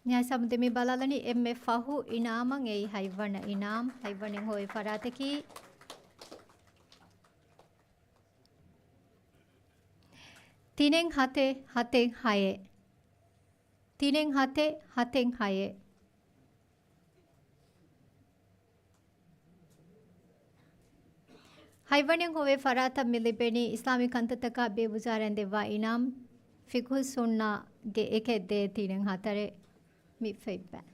މިހާ ހިސާބުން ދެމި ބަލާލަނީ އެންމެ ފަހު އިނާމަށް އެއީ ހަތްވަނަ އިނާމް. ހަތްވަނައިން ހޮވޭ ފަރާތަކީ ތިނެއް ހަތެއް ހަތެއް ހައެއް. ތިނެއް ހަތެއް ހަތެއް ހައެއް. ހަތްވަނައިން ހޮވޭ ފަރާތަށް މި ލިބެނީ އިސްލާމީ ކަންތައްތަކާ ބެހޭ ވުޒާރާއިން ދެއްވާ އިނާމް ފިޤުހުއްސުންނާގެ އެކެއް ދޭއް ތިނެއް ހަތަރެއް މި ފޮތްބައި.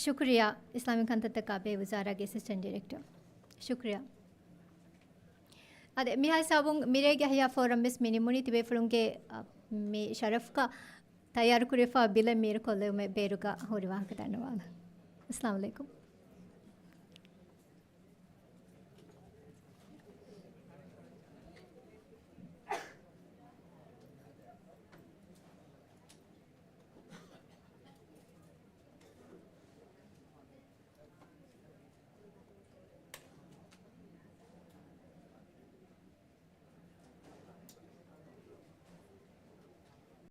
ޝުކުރިއްޔާ. އިސްލާމީ ކަންތައްތަކާ ބޭހޭ ވުޒާރާގެ އެސިސްޓެންޓް ޑިރެކްޓަރ. ޝުކުރިއްޔާ. އާދެ، މިހާ ހިސާބުން މިރޭގެ އަހްޔާ ފޯރަމް ވެސް މި ނިމުނީ. ތިބޭފުޅުންގެ، އަ، މި ޝަރަފްގަ ތައްޔާރުކުރެވިފައި ބިލެއް މީރުކޮށްލެވުމެއް ބޭރުގަ ހުރި ވާހަކަ ދަންނަވާލަން. އައްސަލާމު ޢަލައިކުމް.